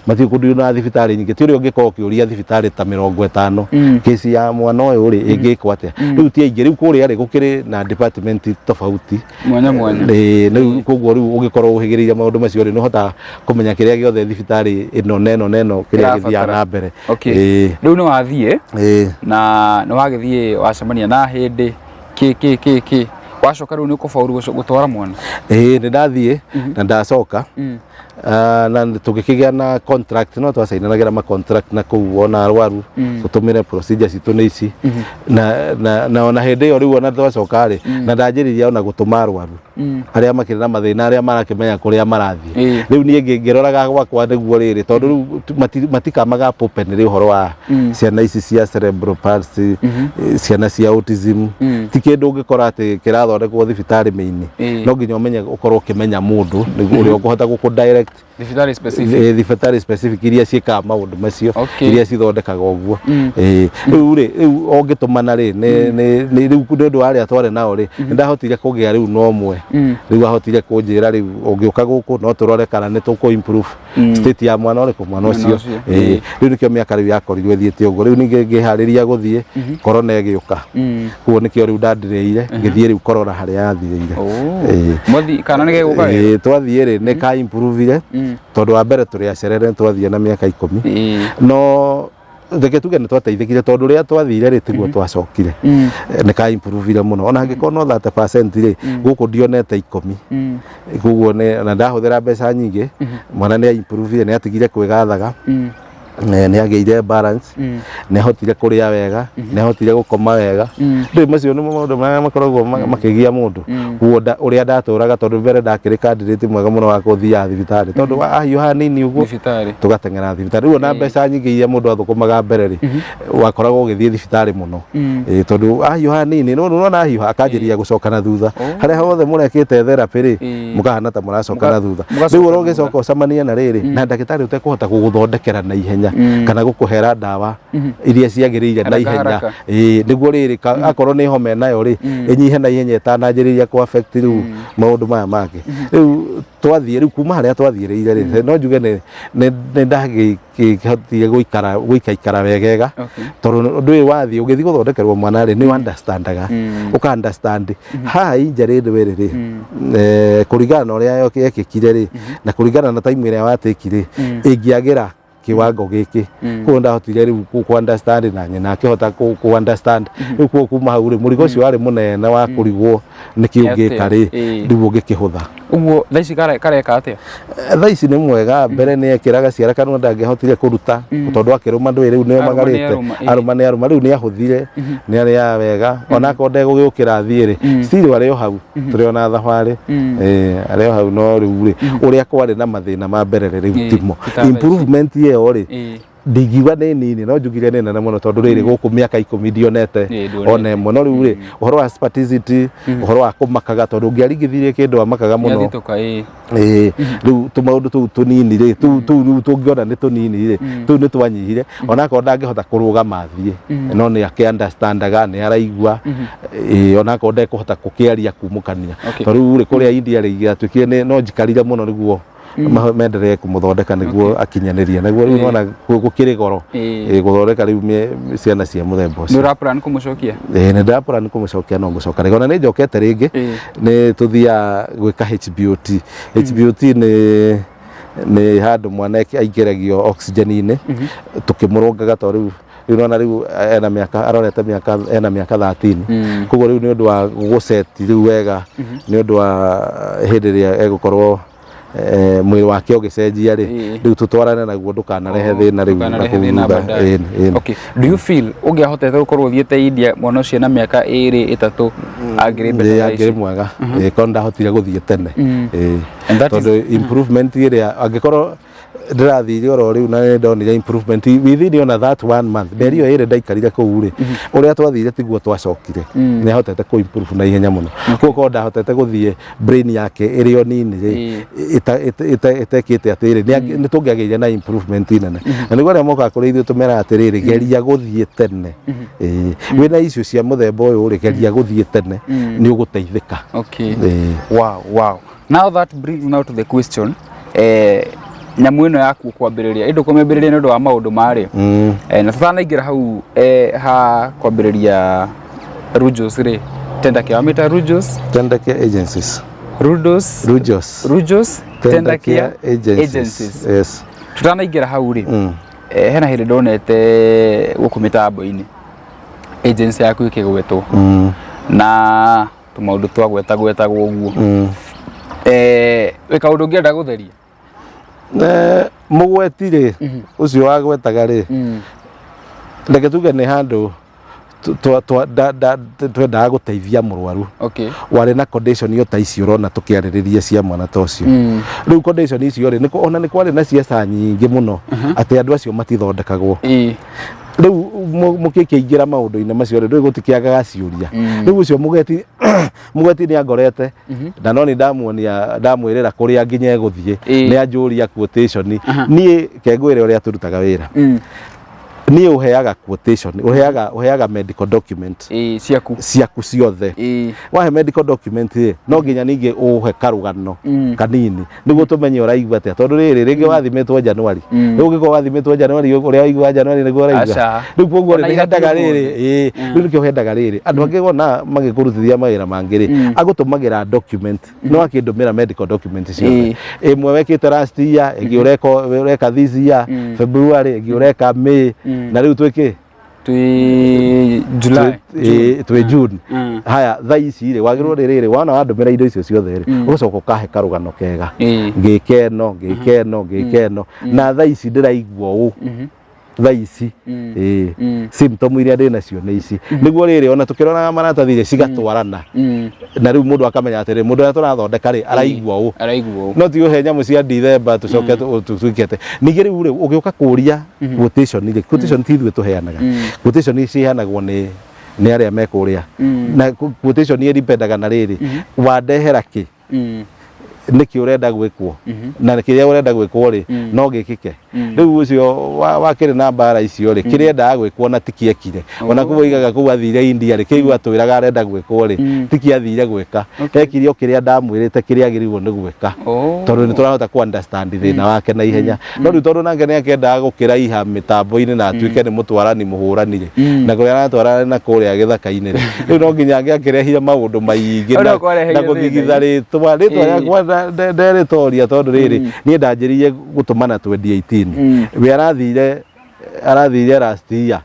matiũĩ kũndirwo na thibitarĩ nyingĩ. Ti ũrĩa ũngĩkorwo ũkĩũria thibitarĩ ta 50 kesi ya mwana ũyũ rĩ, ĩngĩkwo atĩa. Rĩu ti aingĩ. Rĩu kũrĩa rĩ, gũkĩrĩ na department tofauti mwanya mwanya. Ĩĩ, rĩu koguo rĩu ũngĩkorwo ũhĩgĩrĩire maũndũ macio rĩ, nĩ ũhotaga kũmenya kĩrĩa gĩothe thibitarĩ ĩno na ĩno na ĩno kĩrĩa gĩthiaga Ĩrabatara. na mbere. Rĩu nĩ wathiĩ na nĩ wagĩthiĩ wacemania na hĩndĩ kĩ kĩ kĩ kĩ, wacoka rĩu nĩ ũkũbauru gũtwara mwana? Ĩĩ, nĩ ndathiĩ na ndacoka. Ah, na tũgĩkĩgĩa na contract, no twacainanagĩra ma contract na kũu ona arwaru tũtũmĩre procedure citũ nĩ ici na ona hĩndĩ ĩyo rĩu ona twacoka rĩ, na ndanjĩrĩria ona gũtũma arwaru arĩa makĩrĩ na mathĩna, arĩa marakĩmenya kũrĩa marathiĩ. Rĩu niĩ ngĩroraga gwakwa nĩguo rĩrĩ, tondũ rĩu matikamaga openly ũhoro wa ciana ici cia cerebral palsy, ciana cia autism. Ti kĩndũ ũngĩkora atĩ kĩrathondekwo thibitarĩ mĩini. No nginya ũmenye, ũkorwo ũkĩmenya mũndũ nĩguo ũrĩa ũkũhota gũkũ direct Thibitarĩ specific. Thibitarĩ specific iria ciĩkaga maũndũ macio, iria cithondekaga ũguo. Rĩu rĩ, rĩu ũngĩtũmana rĩ, nĩ rĩu nĩ ũndũ wa arĩa twarĩ nao rĩ, nĩ ndahotire kũgĩa rĩu na ũmwe. Rĩu ahotire kũnjĩra rĩu ũngĩũka gũkũ no tũrore kana nĩ tũkũ improve state ya mwana ũrĩkũ, mwana Mwana ũcio. ũcio. Rĩu nĩkĩo mĩaka rĩu yakorirwo ĩthiĩte ũguo. Rĩu ningĩ ngĩharĩria gũthiĩ, corona ĩgĩũka. Koguo nĩkĩo rĩu ndandirĩire ngĩthiĩ rĩu corona harĩa yathirĩire. Mwathi kana nĩ gegũka wega? Ĩĩ, twathiĩ rĩ, nĩ ka improvire tondũ wa mbere tũrĩ acerere, twathiĩ na mĩaka 10. No reke tuge nĩ twateithĩkire tondũ rĩrĩa twathire rĩ, tiguo twacokire. Nĩ ka improvire mũno, ona angĩkorwo no 30% rĩ, gũkũ ndionete 10. Koguo nĩ na ndahũthĩra mbeca nyingĩ, mwana nĩ improvire, nĩ atigire kwĩgathaga, nĩ agĩire balance, nĩ ahotire kũrĩa wega, nĩ ahotire gũkoma wega. Rĩu macio nĩmo maũndũ marĩa makoragwo makĩgia mũndũ. Koguo ũrĩa ndatũraga, tondũ mbere ndakĩrĩ candidate mwega mũno wa gũthiaga thibitarĩ, tondũ ahiũha hanini ũguo Thibitarĩ. tũgateng'era thibitarĩ. Rĩu ona mbeca nyingĩ iria mũndũ athũkũmaga mbere rĩ, wakoragwo ũgĩthiĩ thibitarĩ mũno. Tondũ ahiũha hanini, no nĩwona ahiũha akanjĩrĩria gũcoka na thutha. Harĩa hothe mũrekĩte therapy rĩ, mũkahana ta mũracoka na thutha. Mũgacoka Rĩu ũrĩa na ũgĩcoka ũcemanie na rĩrĩ na ndagĩtarĩ ũtekũhota gũgũthondekera na ihenya kana gũkũhera ndawa iria ciagĩrĩire na Haraka ihenya. haraka. Ĩĩ, nĩguo rĩrĩ akorwo nĩ homa ĩnayo rĩ, ĩnyihe na ihenya ĩtananjĩrĩria kũ affect rĩu maũndũ maya mangĩ. Rĩu twathiĩ rĩu kuma harĩa twathiĩrĩire rĩ, no njuge nĩ ndagĩhotire gũikara gũikaikara wegega tondũ ũndũ ũyũ wathiĩ ũgĩthiĩ gũthondekerwo mwana rĩ, nĩ understandaga, ũka understand haha injury ĩno rĩ, kũringana na ũrĩa yekĩkire rĩ, na kũringana na time ĩrĩa watĩki rĩ, ĩngĩagĩra kiwango gĩkĩ. Koguo ndahotire rĩu ku understand na nyina akĩhota ku understand. Rĩu koguo kuma hau rĩ, mũrigo ũcio warĩ mũnene wa kũrigwo nĩkĩ ũngĩka rĩ, rĩu ũgĩkĩhũtha. Ũguo thaa ici kareka atĩa? Thaa ici nĩ mwega. Mbere nĩ ekĩraga ciara kanua, ndangĩahotire kũruta tondũ akĩrũma ndũĩ rĩu nĩ Arũma nĩ omagarĩte. arũma, ĩĩ. Arũma nĩ arũma. Rĩu nĩ ahũthire, nĩ arĩaga wega, ona akorwo ndegũgĩũkĩra athiĩ rĩ, still arĩ o hau, tũrĩ ona thabarĩ. Arĩ o hau, no rĩu rĩ, ũrĩa kwarĩ na mathĩna ma mbere rĩ, rĩu timo. Ti ta thaa ici. Improvement ĩyo rĩ, ndingiuga nĩ nini, no njugire nĩ nene mũno tondũ rĩrĩ gũkũ mĩaka 10 ndionete Ndũonete. ona ĩmwe. No rĩu rĩ, ũhoro wa spasticity, ũhoro wa kũmakaga, tondũ ũngĩaringithirie kĩndũ amakaga mũno. Nĩathitũka, ĩĩ. Ĩĩ, rĩu tũmaũndũ tũu tũnini rĩ, tũu rĩu tũngĩona nĩ tũnini rĩ, tũu nĩ twanyihire. Onakorwo ndangĩhota kũrũgama athiĩ, no nĩ akĩ understandaga, nĩ araigua. Ĩĩ, onakorwo ndekũhota gũkĩaria kumũkania. Tondũ rĩu rĩ, kũrĩa India rĩ, gĩatuĩkire nĩ no njikarire mũno nĩguo menderee kũmũthondeka nĩguo akinyanĩrie nĩguo rĩu nona gũkĩrĩ goro. Ĩĩ, gũthondeka rĩu ciana cia mũthemba Nĩ ũcio. ũra plan kũmũcokia? Ĩĩ, nĩ ndĩra plan kũmũcokia, no ngũcoka rĩngĩ. Ona nĩ njokete rĩngĩ. Nĩ tũthiaga gwĩka HBOT. HBOT nĩ Nĩ handũ mwana aingĩragio oxygen-inĩ tũkĩmũrũngaga, tondũ rĩu nona rĩu ena mĩaka, arorete mĩaka, ena mĩaka 13. Koguo rĩu nĩ ũndũ wa gũceti rĩu wega, nĩ ũndũ wa hĩndĩ ĩrĩa egũkorwo mwĩrĩ wake ũgĩcenjia rĩ, rĩu tũtwarane naguo, ndũkanarehe thĩna rĩu na ndũkanarehe kũu thĩna thutha. baadaye. Ĩni, ĩni. Okay. Do you feel ũngĩahotete gũkorwo ũthiĩte India mwana ũcio na mĩaka 2, 3, angĩrĩ better thaa angĩrĩ ici? Mwega. Ĩĩ, korwo ndahotire gũthiĩ tene. Ĩĩ. And that is- Tondũ improvement ĩrĩa angĩkorwo ndĩrathire oro rĩu na nĩ ndonire improvement within ona that one month, mĩeri ĩyo 2 ndaikarire kũu rĩ, ũrĩa twathire tiguo twacokire. Nĩ ahotete kũ improve na ihenya mũno. Koguo korwo ndahotete gũthiĩ brain yake ĩrĩ o nini rĩ, ĩtekĩte atĩrĩ, nĩ tũngĩagĩire na improvement nene. Na nĩguo arĩa mokaga kũrĩ ithuĩ tũmeraga atĩrĩrĩ, geria gũthiĩ tene. Ĩĩ, wĩna icio cia mũthemba ũyũ rĩ, geria gũthiĩ tene, nĩ ũgũteithĩka. Ĩĩ. Wow. Now that brings now to the question, nyamũ ĩno yaku kwambĩrĩria, ĩndũ kũmĩambĩrĩria nĩ ũndũ wa maũndũ marĩ. Na tũtanaingĩra hau ha kwambĩrĩria Rujos rĩ, Tender Care, wamĩta Rujos? Tender Care Agencies. Rudos? Rujos. Rujos Tender Care Agencies. Agencies. Yes. Tutanaingĩra hau rĩ, hena hĩndĩ ndonete gũkũ mĩtambo-inĩ agency yaku ĩkĩgwetwo na tũmaũndũ twagwetagwetagwo ũguo. Wĩ kaũndũ ũngĩenda gũtheria? Mũgweti rĩ, ũcio wagwetaga rĩ, reke tuge nĩ handũ twendaga gũteithia mũrwaru warĩ na condition iyo ta icio ũrona tũkĩarĩrĩria cia mwana ta ũcio. Rĩu condition icio rĩ, ona nĩ kwarĩ na ciaca nyingĩ mũno atĩ andũ acio matithondekagwo. Rĩu mũkĩkĩingĩra maũndũ-inĩ macio rĩ, ndũĩ gũtikĩagaga ciũria. Rĩu ũcio mũgweti nĩ angorete na no nĩ ndamuonia, ndamwĩrĩra kũrĩa nginya egũthiĩ. Nĩ anjũria quotation. Niĩ kengwĩre ũrĩa tũrutaga wĩra. Niĩ ũheaga quotation, ũheaga medical document Ciaku. Ciaku ciothe. Wahe medical document rĩ, no nginya ningĩ ũhe karũgano kanini nĩguo tũmenye ũraigua atĩa, tondũ rĩrĩ rĩngĩ wathimĩtwo January. Rĩu ũngĩkorwo wathimĩtwo January, ũrĩa waigua January nĩguo ũraigua? Aca. Rĩu koguo rĩ, Ona nĩ ira hendaga ti rĩrĩ, ĩĩ, rĩu nĩkĩo hendaga rĩrĩ andũ angĩ wona magĩkũrutithia mawĩra mangĩ rĩ, agũtũmagĩra document, no akĩndũmĩra medical document ciothe, ĩmwe wekĩte last year, ĩngĩ ũreka this year February, ĩngĩ ũreka May, na rĩu twĩkĩ? Twĩ July. Twĩ June. Haya, thaa ici rĩ, wagĩrĩirwo rĩrĩ, wona wandũmĩra indo icio ciothe rĩ, ũgacoka ũkahe karũgano kega, ngĩka ĩno, ngĩka ĩno, ngĩka ĩno, na thaa ici ndĩraigua ũũ, thaa ici ĩĩ, symptom iria ndĩ nacio nĩ ici, nĩguo rĩrĩ ona tũkĩroraga maratathi rĩ, cigatwarana. Na rĩu mũndũ akamenya atĩrĩ, mũndũ ũrĩa tũrathondeka rĩ, araigua ũũ. Araigua ũũ. No ti ũhe nyamũ cia Dithemba tũcoke tũtuĩke atĩ ningĩ rĩu rĩ, ũgĩũka kũria quotation rĩ, quotation ti ithuĩ tũheanaga. Quotation ciheanagwo nĩ arĩa me kũrĩa, na quotation ĩripendaga na rĩrĩ, wandehera kĩ, nĩkĩ ũrenda gwĩkwo, na kĩrĩa ũrenda gwĩkwo rĩ, no gĩkĩke. Rĩu ũcio wakĩrĩ na mbara icio rĩ, kĩrĩa endaga gwĩkwo na tikiekire, ona kũu oigaga kũu athire India rĩ, kĩu atwĩraga arenda gwĩkwo rĩ, tiki athire gwĩka. Ekire o kĩrĩa ndamwĩrĩte kĩrĩa agĩrĩirwo nĩ gwĩka, tondũ nĩ tũrahota ku understand thĩna wake na ihenya. No rĩu tondũ nake nĩ akĩendaga gũkĩraiha mĩtambo-inĩ na atuĩke nĩ mũtwarani mũhũrani rĩ, na kũrĩa aratwarana na kũrĩa gĩthaka-inĩ rĩ, rĩu no nginya angĩakĩrehire maũndũ maingĩ Ũrĩa na kwareheire na gũthigitha thĩna. Rĩtwa rĩakwa nderĩtoria, tondũ rĩrĩ, niĩ ndanjĩrĩirie gũtũmana 2018, we arathire last year.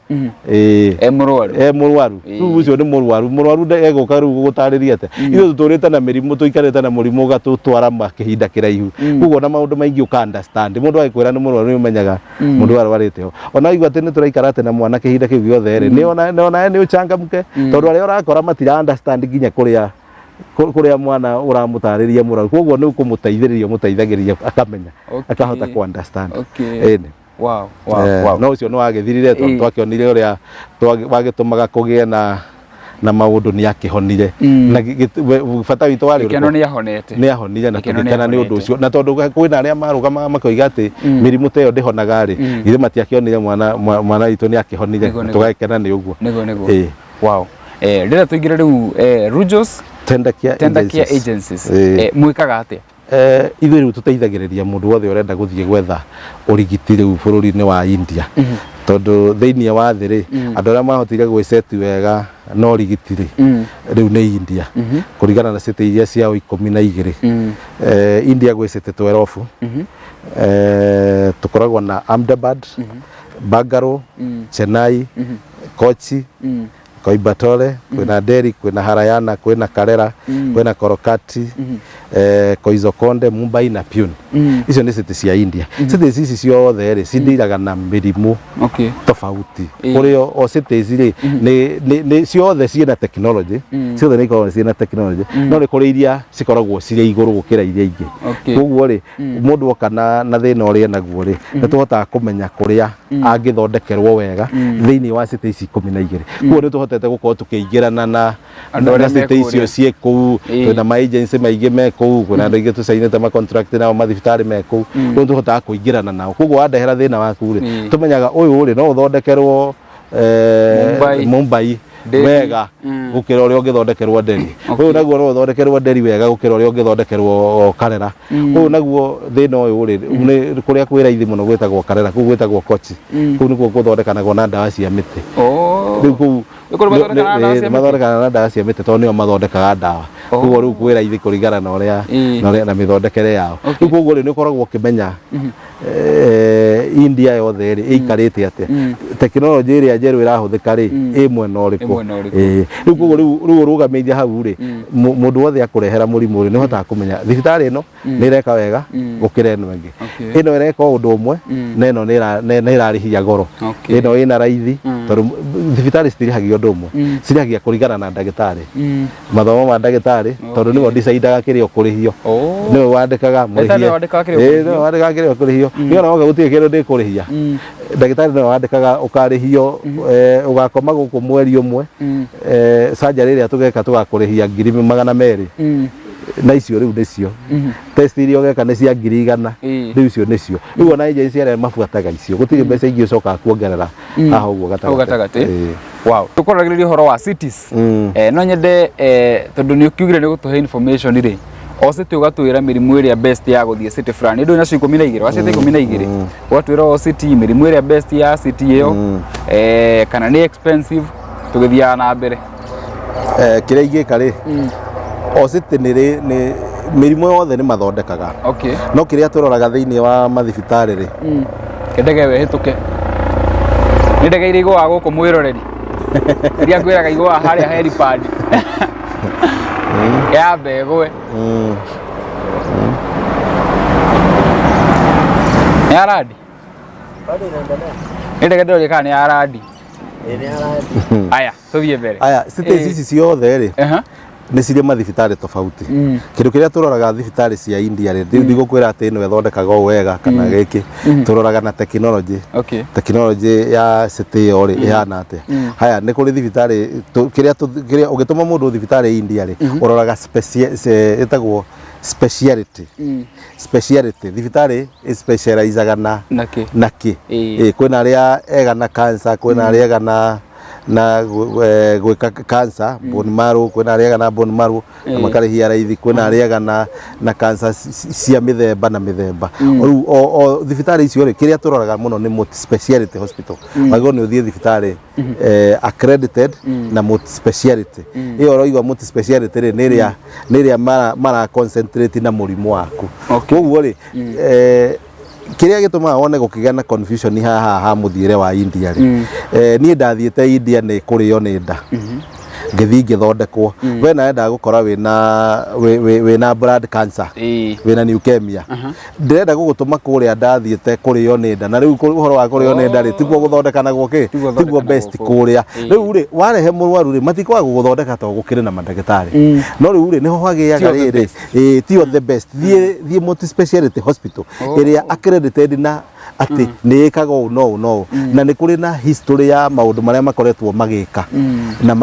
Ĩĩ. E mũrwaru. E mũrwaru. Rĩu ũcio nĩ mũrwaru, mũrwaru egũka rĩu gũgũtarĩria atĩa? Ithuĩ tũtũrĩte na mĩrimũ, tũikarĩte na mũrimũ ũgatũtwara kĩhinda kĩraihu, koguo na maũndũ maingĩ ũka understand. Mũndũ agĩkwĩra nĩ mũrwaru, nĩ ũmenyaga mũndũ ũyũ arwarĩte ho. Ona waigua atĩ nĩ tũraikara atĩ na mwana kĩhinda kĩu gĩothe rĩ, nĩ ona nĩ ũchangamke, tondũ arĩa ũrakora matira understand nginya kũrĩa mwana ũramũtarĩria mũrwaru, koguo nĩ ũkũmũteithĩrĩria, ũmũteithagĩrĩria akamenya, akahota ku understand. Ĩni. No ũcio nĩ wagĩthirire tondũ twakĩonire ũrĩa wagĩtũmaga kũgĩe na maũndũ, nĩ akĩhonire. Na bata witũ warĩ Gĩkeno ũrĩkũ? Nĩ ahonete. Nĩ ahonire na Gĩkeno nĩ tũgĩkena nĩ ũndũ ahonete. ũcio. Na tondũ kwĩna arĩa marũgamaga makoiga atĩ mĩrimũ ta ĩyo ndĩhonaga rĩ, githĩ matiakĩonire mwana witũ nĩ akĩhonire? Na tũgagĩkena nĩ ũguo. Nĩguo. Ĩĩ. Wow. Rĩrĩa tũingĩre rĩu, Rujos Tender Care Tender Care Agencies. Agencies. Ĩĩ. Mwĩkaga atĩa? Ithuĩ rĩu tũteithagĩrĩria mũndũ wothe ũrenda gũthiĩ gwetha ũrigiti rĩu bũrũri-inĩ wa India. Tondũ thĩinĩ wa thĩ rĩ, andũ arĩa mahotire gwĩceti wega na ũrigiti rĩ, rĩu nĩ India, kũringana na city iria ciao 12. India gwĩ city 12. Tũkoragwo na Ahmedabad, Bangalore, Chennai, Kochi, Coimbatore, kwĩna Delhi, kwĩna Haryana, kwĩna Kerala, kwĩna Kolkata, Kozhikode, Mumbai na Pune. Icio nĩ city cia India. Cities ici ciothe rĩ, cindiraga na mĩrimũ tofauti. Kũrĩ o cities rĩ, nĩ ciothe ciĩna technology, ciothe nĩ ikoragwo ciĩna technology, no nĩ kũrĩ iria cikoragwo cirĩ igũrũ gũkĩra iria ingĩ. Koguo rĩ, mũndũ oka na thĩna ũrĩa enaguo rĩ, nĩ tũhotaga kũmenya kũrĩa angĩthondekerwo wega thĩinĩ wa city ici 12. Koguo nĩ tũhotete gũkorwo tũkĩingĩrana na Andũ arĩa na city me icio kũrĩa. ciĩ kũu. Twĩna ma agency maingĩ me kũu, kwĩna andũ aingĩ tũcainĩte ma contract nao mathibitarĩ me kũu. Koguo nĩ tũhotaga kũingĩrana nao. Koguo wandehera thĩna waku rĩ, tũmenyaga ũyũ rĩ, no ũthondekerwo Mumbai. Mumbai Delhi. wega gũkĩra ũrĩa ũngĩthondekerwo Delhi. Ũyũ naguo no ũthondekerwo Delhi wega gũkĩra ũrĩa ũngĩthondekerwo Kerala. Ũyũ naguo thĩna ũyũ rĩ, nĩ kũrĩa kwĩ raithi mũno gwĩtagwo Kerala, kũu gwĩtagwo Kochi. Kũu nĩkuo gũthondekanagwo na ndawa cia mĩtĩ. Rĩu kũu Nĩ kũrĩ mathondekaga na ndawa cia mĩtĩ? Mathondekaga na ndawa cia mĩtĩ tondũ nĩo mathondekaga ndawa. Koguo rĩu kwĩ raithi kũringana na ũrĩa na ũrĩa na mĩthondekere yao. Rĩu koguo rĩ, nĩ ũkoragwo ũkĩmenya India yothe rĩ, ĩikarĩte atĩa, tekinoronjĩ ĩrĩa njerũ ĩrahũthĩka rĩ, ĩ mwena ũrĩkũ. Ĩ mwena ũrĩkũ. Rĩu koguo rĩu ũrũgamĩire hau rĩ, mũndũ wothe akũrehera mũrimũ rĩ, nĩ ũhotaga kũmenya thibitarĩ ĩno nĩ ĩreka wega gũkĩra ĩno ĩngĩ. Ĩno ĩreka o ũndũ ũmwe na ĩno nĩ ĩrarĩhia goro. Ĩno ĩna raithi, tondũ thibitarĩ citirĩhagia ũndũ ũmwe, cirĩhagia kũringana na ndagĩtarĩ, mathomo ma ndagĩtarĩ, tondũ nĩwe ũdecidaga kĩrĩa ũkũrĩhio. Nĩwe wandĩkaga Ndagĩtarĩ nĩwe wandĩkaga kĩrĩa Ĩĩ, nĩwe wandĩkaga kĩrĩa ũkũrĩhio. Niĩ ona woka gũtirĩ kĩndũ ndĩkũrĩhia. Ndagĩtarĩ nĩwe wandĩkaga ũkarĩhio, ũgakoma gũkũ mweri ũmwe, surgery ĩrĩa tũgeka tũgakũrĩhia 200,000. Na icio rĩu nĩcio test iria ũgeka nĩ cia 100,000. Rĩu icio nĩcio rĩu ona agency arĩa mabuataga icio, gũtirĩ mbeca ingĩ ũcokaga kuongerera haha ũguo Hau gatagatĩ. Gatagatĩ. Wow, tũkwaragĩrĩria ũhoro wa cities. No nyende, tondũ nĩ ũkiugire nĩ gũtũhe information rĩ, o city ũgatwĩra mĩrimũ ĩrĩa best ya gũthiĩ city fulani. Ndũĩ nacio 12, wa city 12, ũgatwĩra o city mĩrimũ ĩrĩa best ya city ĩyo, kana nĩ expensive, tũgĩthiaga na mbere. Kĩrĩa ingĩka rĩ, o city nĩ rĩ nĩ mĩrimũ yothe nĩ mathondekaga, no kĩrĩa tũroraga thĩinĩ wa mathibitarĩ rĩ, Ndege ĩyo ĩhĩtũke. Nĩ ndege iria igũaga gũkũ, mwĩroreri, iria ngwĩraga igũaga harĩa helipad ya mbegwe. Nĩ ya randi. Nĩ ndege ndĩroria kana nĩ ya randi. Aya, tũthiĩ mbere. Aya, cities ici ciothe rĩ, nĩ cirĩ mathibitarĩ tofauti. Kĩndũ kĩrĩa tũroraga thibitarĩ cia India rĩ, rĩu ndigũkwĩra atĩ ĩno ĩthondekaga ũũ wega kana gĩkĩ, tũroraga na technology. Technology ya city ĩyo rĩ, ĩhana atĩa. Haya, nĩ kũrĩ thibitarĩ kĩrĩa ũgĩtũma mũndũ thibitarĩ India rĩ, ũroraga ĩtagwo speciality. Speciality thibitarĩ ĩspecializaga na Nakĩ? Na kĩ. Kwĩna arĩa ega na cancer, kwĩna arĩa ega na gwĩka cancer bone marrow, kwĩna arĩa ega na bone marrow na makarĩhia raithi, kwĩna arĩa ega na cancer cia mĩthemba na mĩthemba. Rĩu o thibitarĩ icio rĩ, kĩrĩa tũroraga mũno nĩ multi speciality hospital. Wagĩrĩirwo nĩ ũthiĩ thibitarĩ accredited na multi speciality. Ĩyo ũroigua multi speciality rĩ, nĩ ĩrĩa mara concentrate na mũrimũ waku. Koguo rĩ, kĩrĩa gĩtũmaga wone gũkĩgĩa na confusion haha ha mũthiĩre wa India rĩ, niĩ ndathiĩte India nĩ kũrĩo nĩ nda, ngĩthiĩ ngĩthondekwo. We nawe ndagũkora wĩna blood cancer, wĩna leukemia, ndĩrenda gũgũtũma kũrĩa ndathiĩte kũrĩo nĩ nda. Na rĩu ũhoro wa kũrĩo nĩ nda rĩ, tiguo gũthondekanagwo kĩ, Tiguo tiguo best gũthondekanagwo kũrĩa. Rĩu rĩ, warehe mũrwaru rĩ, matikwaga gũgũthondeka tondũ gũkĩrĩ na mandagĩtarĩ, no rĩu rĩ, nĩho hagĩaga Tio the rĩrĩ best. Ĩĩ, tio the best. Thiĩ multi speciality hospital ĩrĩa accredited na atĩ nĩ ĩkaga ũũ no ũũ no ũũ, na nĩ kũrĩ na history ya maũndũ marĩa makoretwo magĩka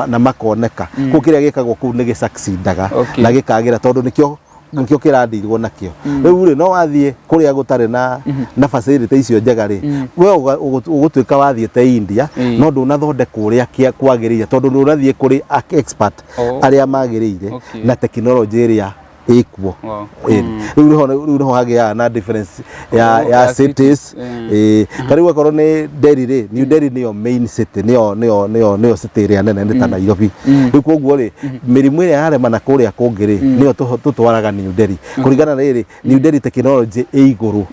na makoneka kũu. Kĩrĩa gĩkagwo kũu nĩ gĩsucceedaga na gĩkagĩra, tondũ nĩkĩo kĩrandirwo nakĩo. Rĩu rĩ, no wathiĩ kũrĩa gũtarĩ na facility icio njega rĩ, we ũgũtuĩka wathiĩte India no ndũnathondekwo ũrĩa kwagĩrĩire, tondũ ndũnathiĩ kũrĩ expert arĩa magĩrĩire na tekinoronjĩ ĩrĩa Ĩkuo. Rĩu nĩho, rĩu nĩho hagĩaga na difference ya Oh, ya ya cities. cities. Ĩĩ, ta rĩu akorwo nĩ Delhi rĩ, New Delhi nĩyo main city, nĩyo city ĩrĩa nene, nĩ ta Nairobi. Rĩu koguo rĩ, mĩrimũ ĩrĩa yarema na kũrĩa kũngĩ rĩ, nĩyo tũtwaraga New Delhi, kũringana na rĩrĩ, New Delhi technology ĩ igũrũ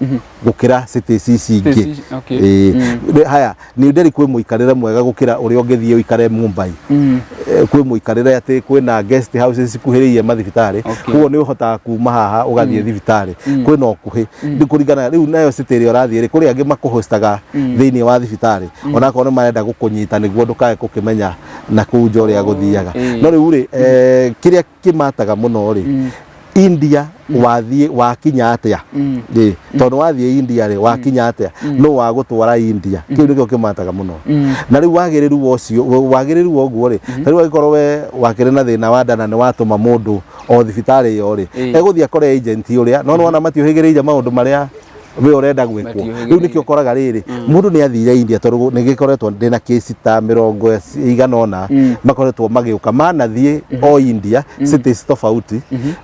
gũkĩra cities ici ingĩ. Cities, okay. Ĩĩ. Haya, New Delhi kwĩ mũikarĩre mwega gũkĩra ũrĩa ũngĩthiĩ ũikare Mumbai. Kwĩ mũikarĩre atĩ kwĩna guest houses cikuhĩrĩirie mathibitarĩ. Koguo nĩ ũhotaga kuma haha ũgathiĩ thibitarĩ, kwĩna ũkuhĩ. Rĩu kũringana rĩu nayo city ĩrĩa ũrathiĩ rĩ, kũrĩ angĩ makũhostaga thĩinĩ wa thibitarĩ, onakorwo nĩ marenda gũkũnyita nĩguo ndũkae gũkĩmenya na kũu nja ũrĩa gũthiaga. No rĩu rĩ, kĩrĩa kĩmataga mũno rĩ, India wathiĩ wakinya atĩa? Ĩ, tondũ wathiĩ India rĩ, wakinya atĩa? Nũ wagũtwara India? Kĩu nĩkĩo kĩmataga mũno. Na rĩu wagĩrĩru wa ũcio, wagĩrĩru wa ũguo rĩ, ta rĩu angĩkorwo we wakĩrĩ na thĩna wa nda na nĩ watũma mũndũ o thibitarĩ ĩyo rĩ, egũthiĩ akore agent ũrĩa, no nĩwona matiũhĩgĩrĩire maũndũ marĩa we ũrenda gwĩkwo. Rĩu nĩkĩo ũkoraga rĩrĩ, mũndũ nĩ athire India, tondũ nĩ gĩkoretwo ndĩna kesi ta mĩrongo ĩigana ũna makoretwo magĩũka, manathiĩ o India cities tofauti,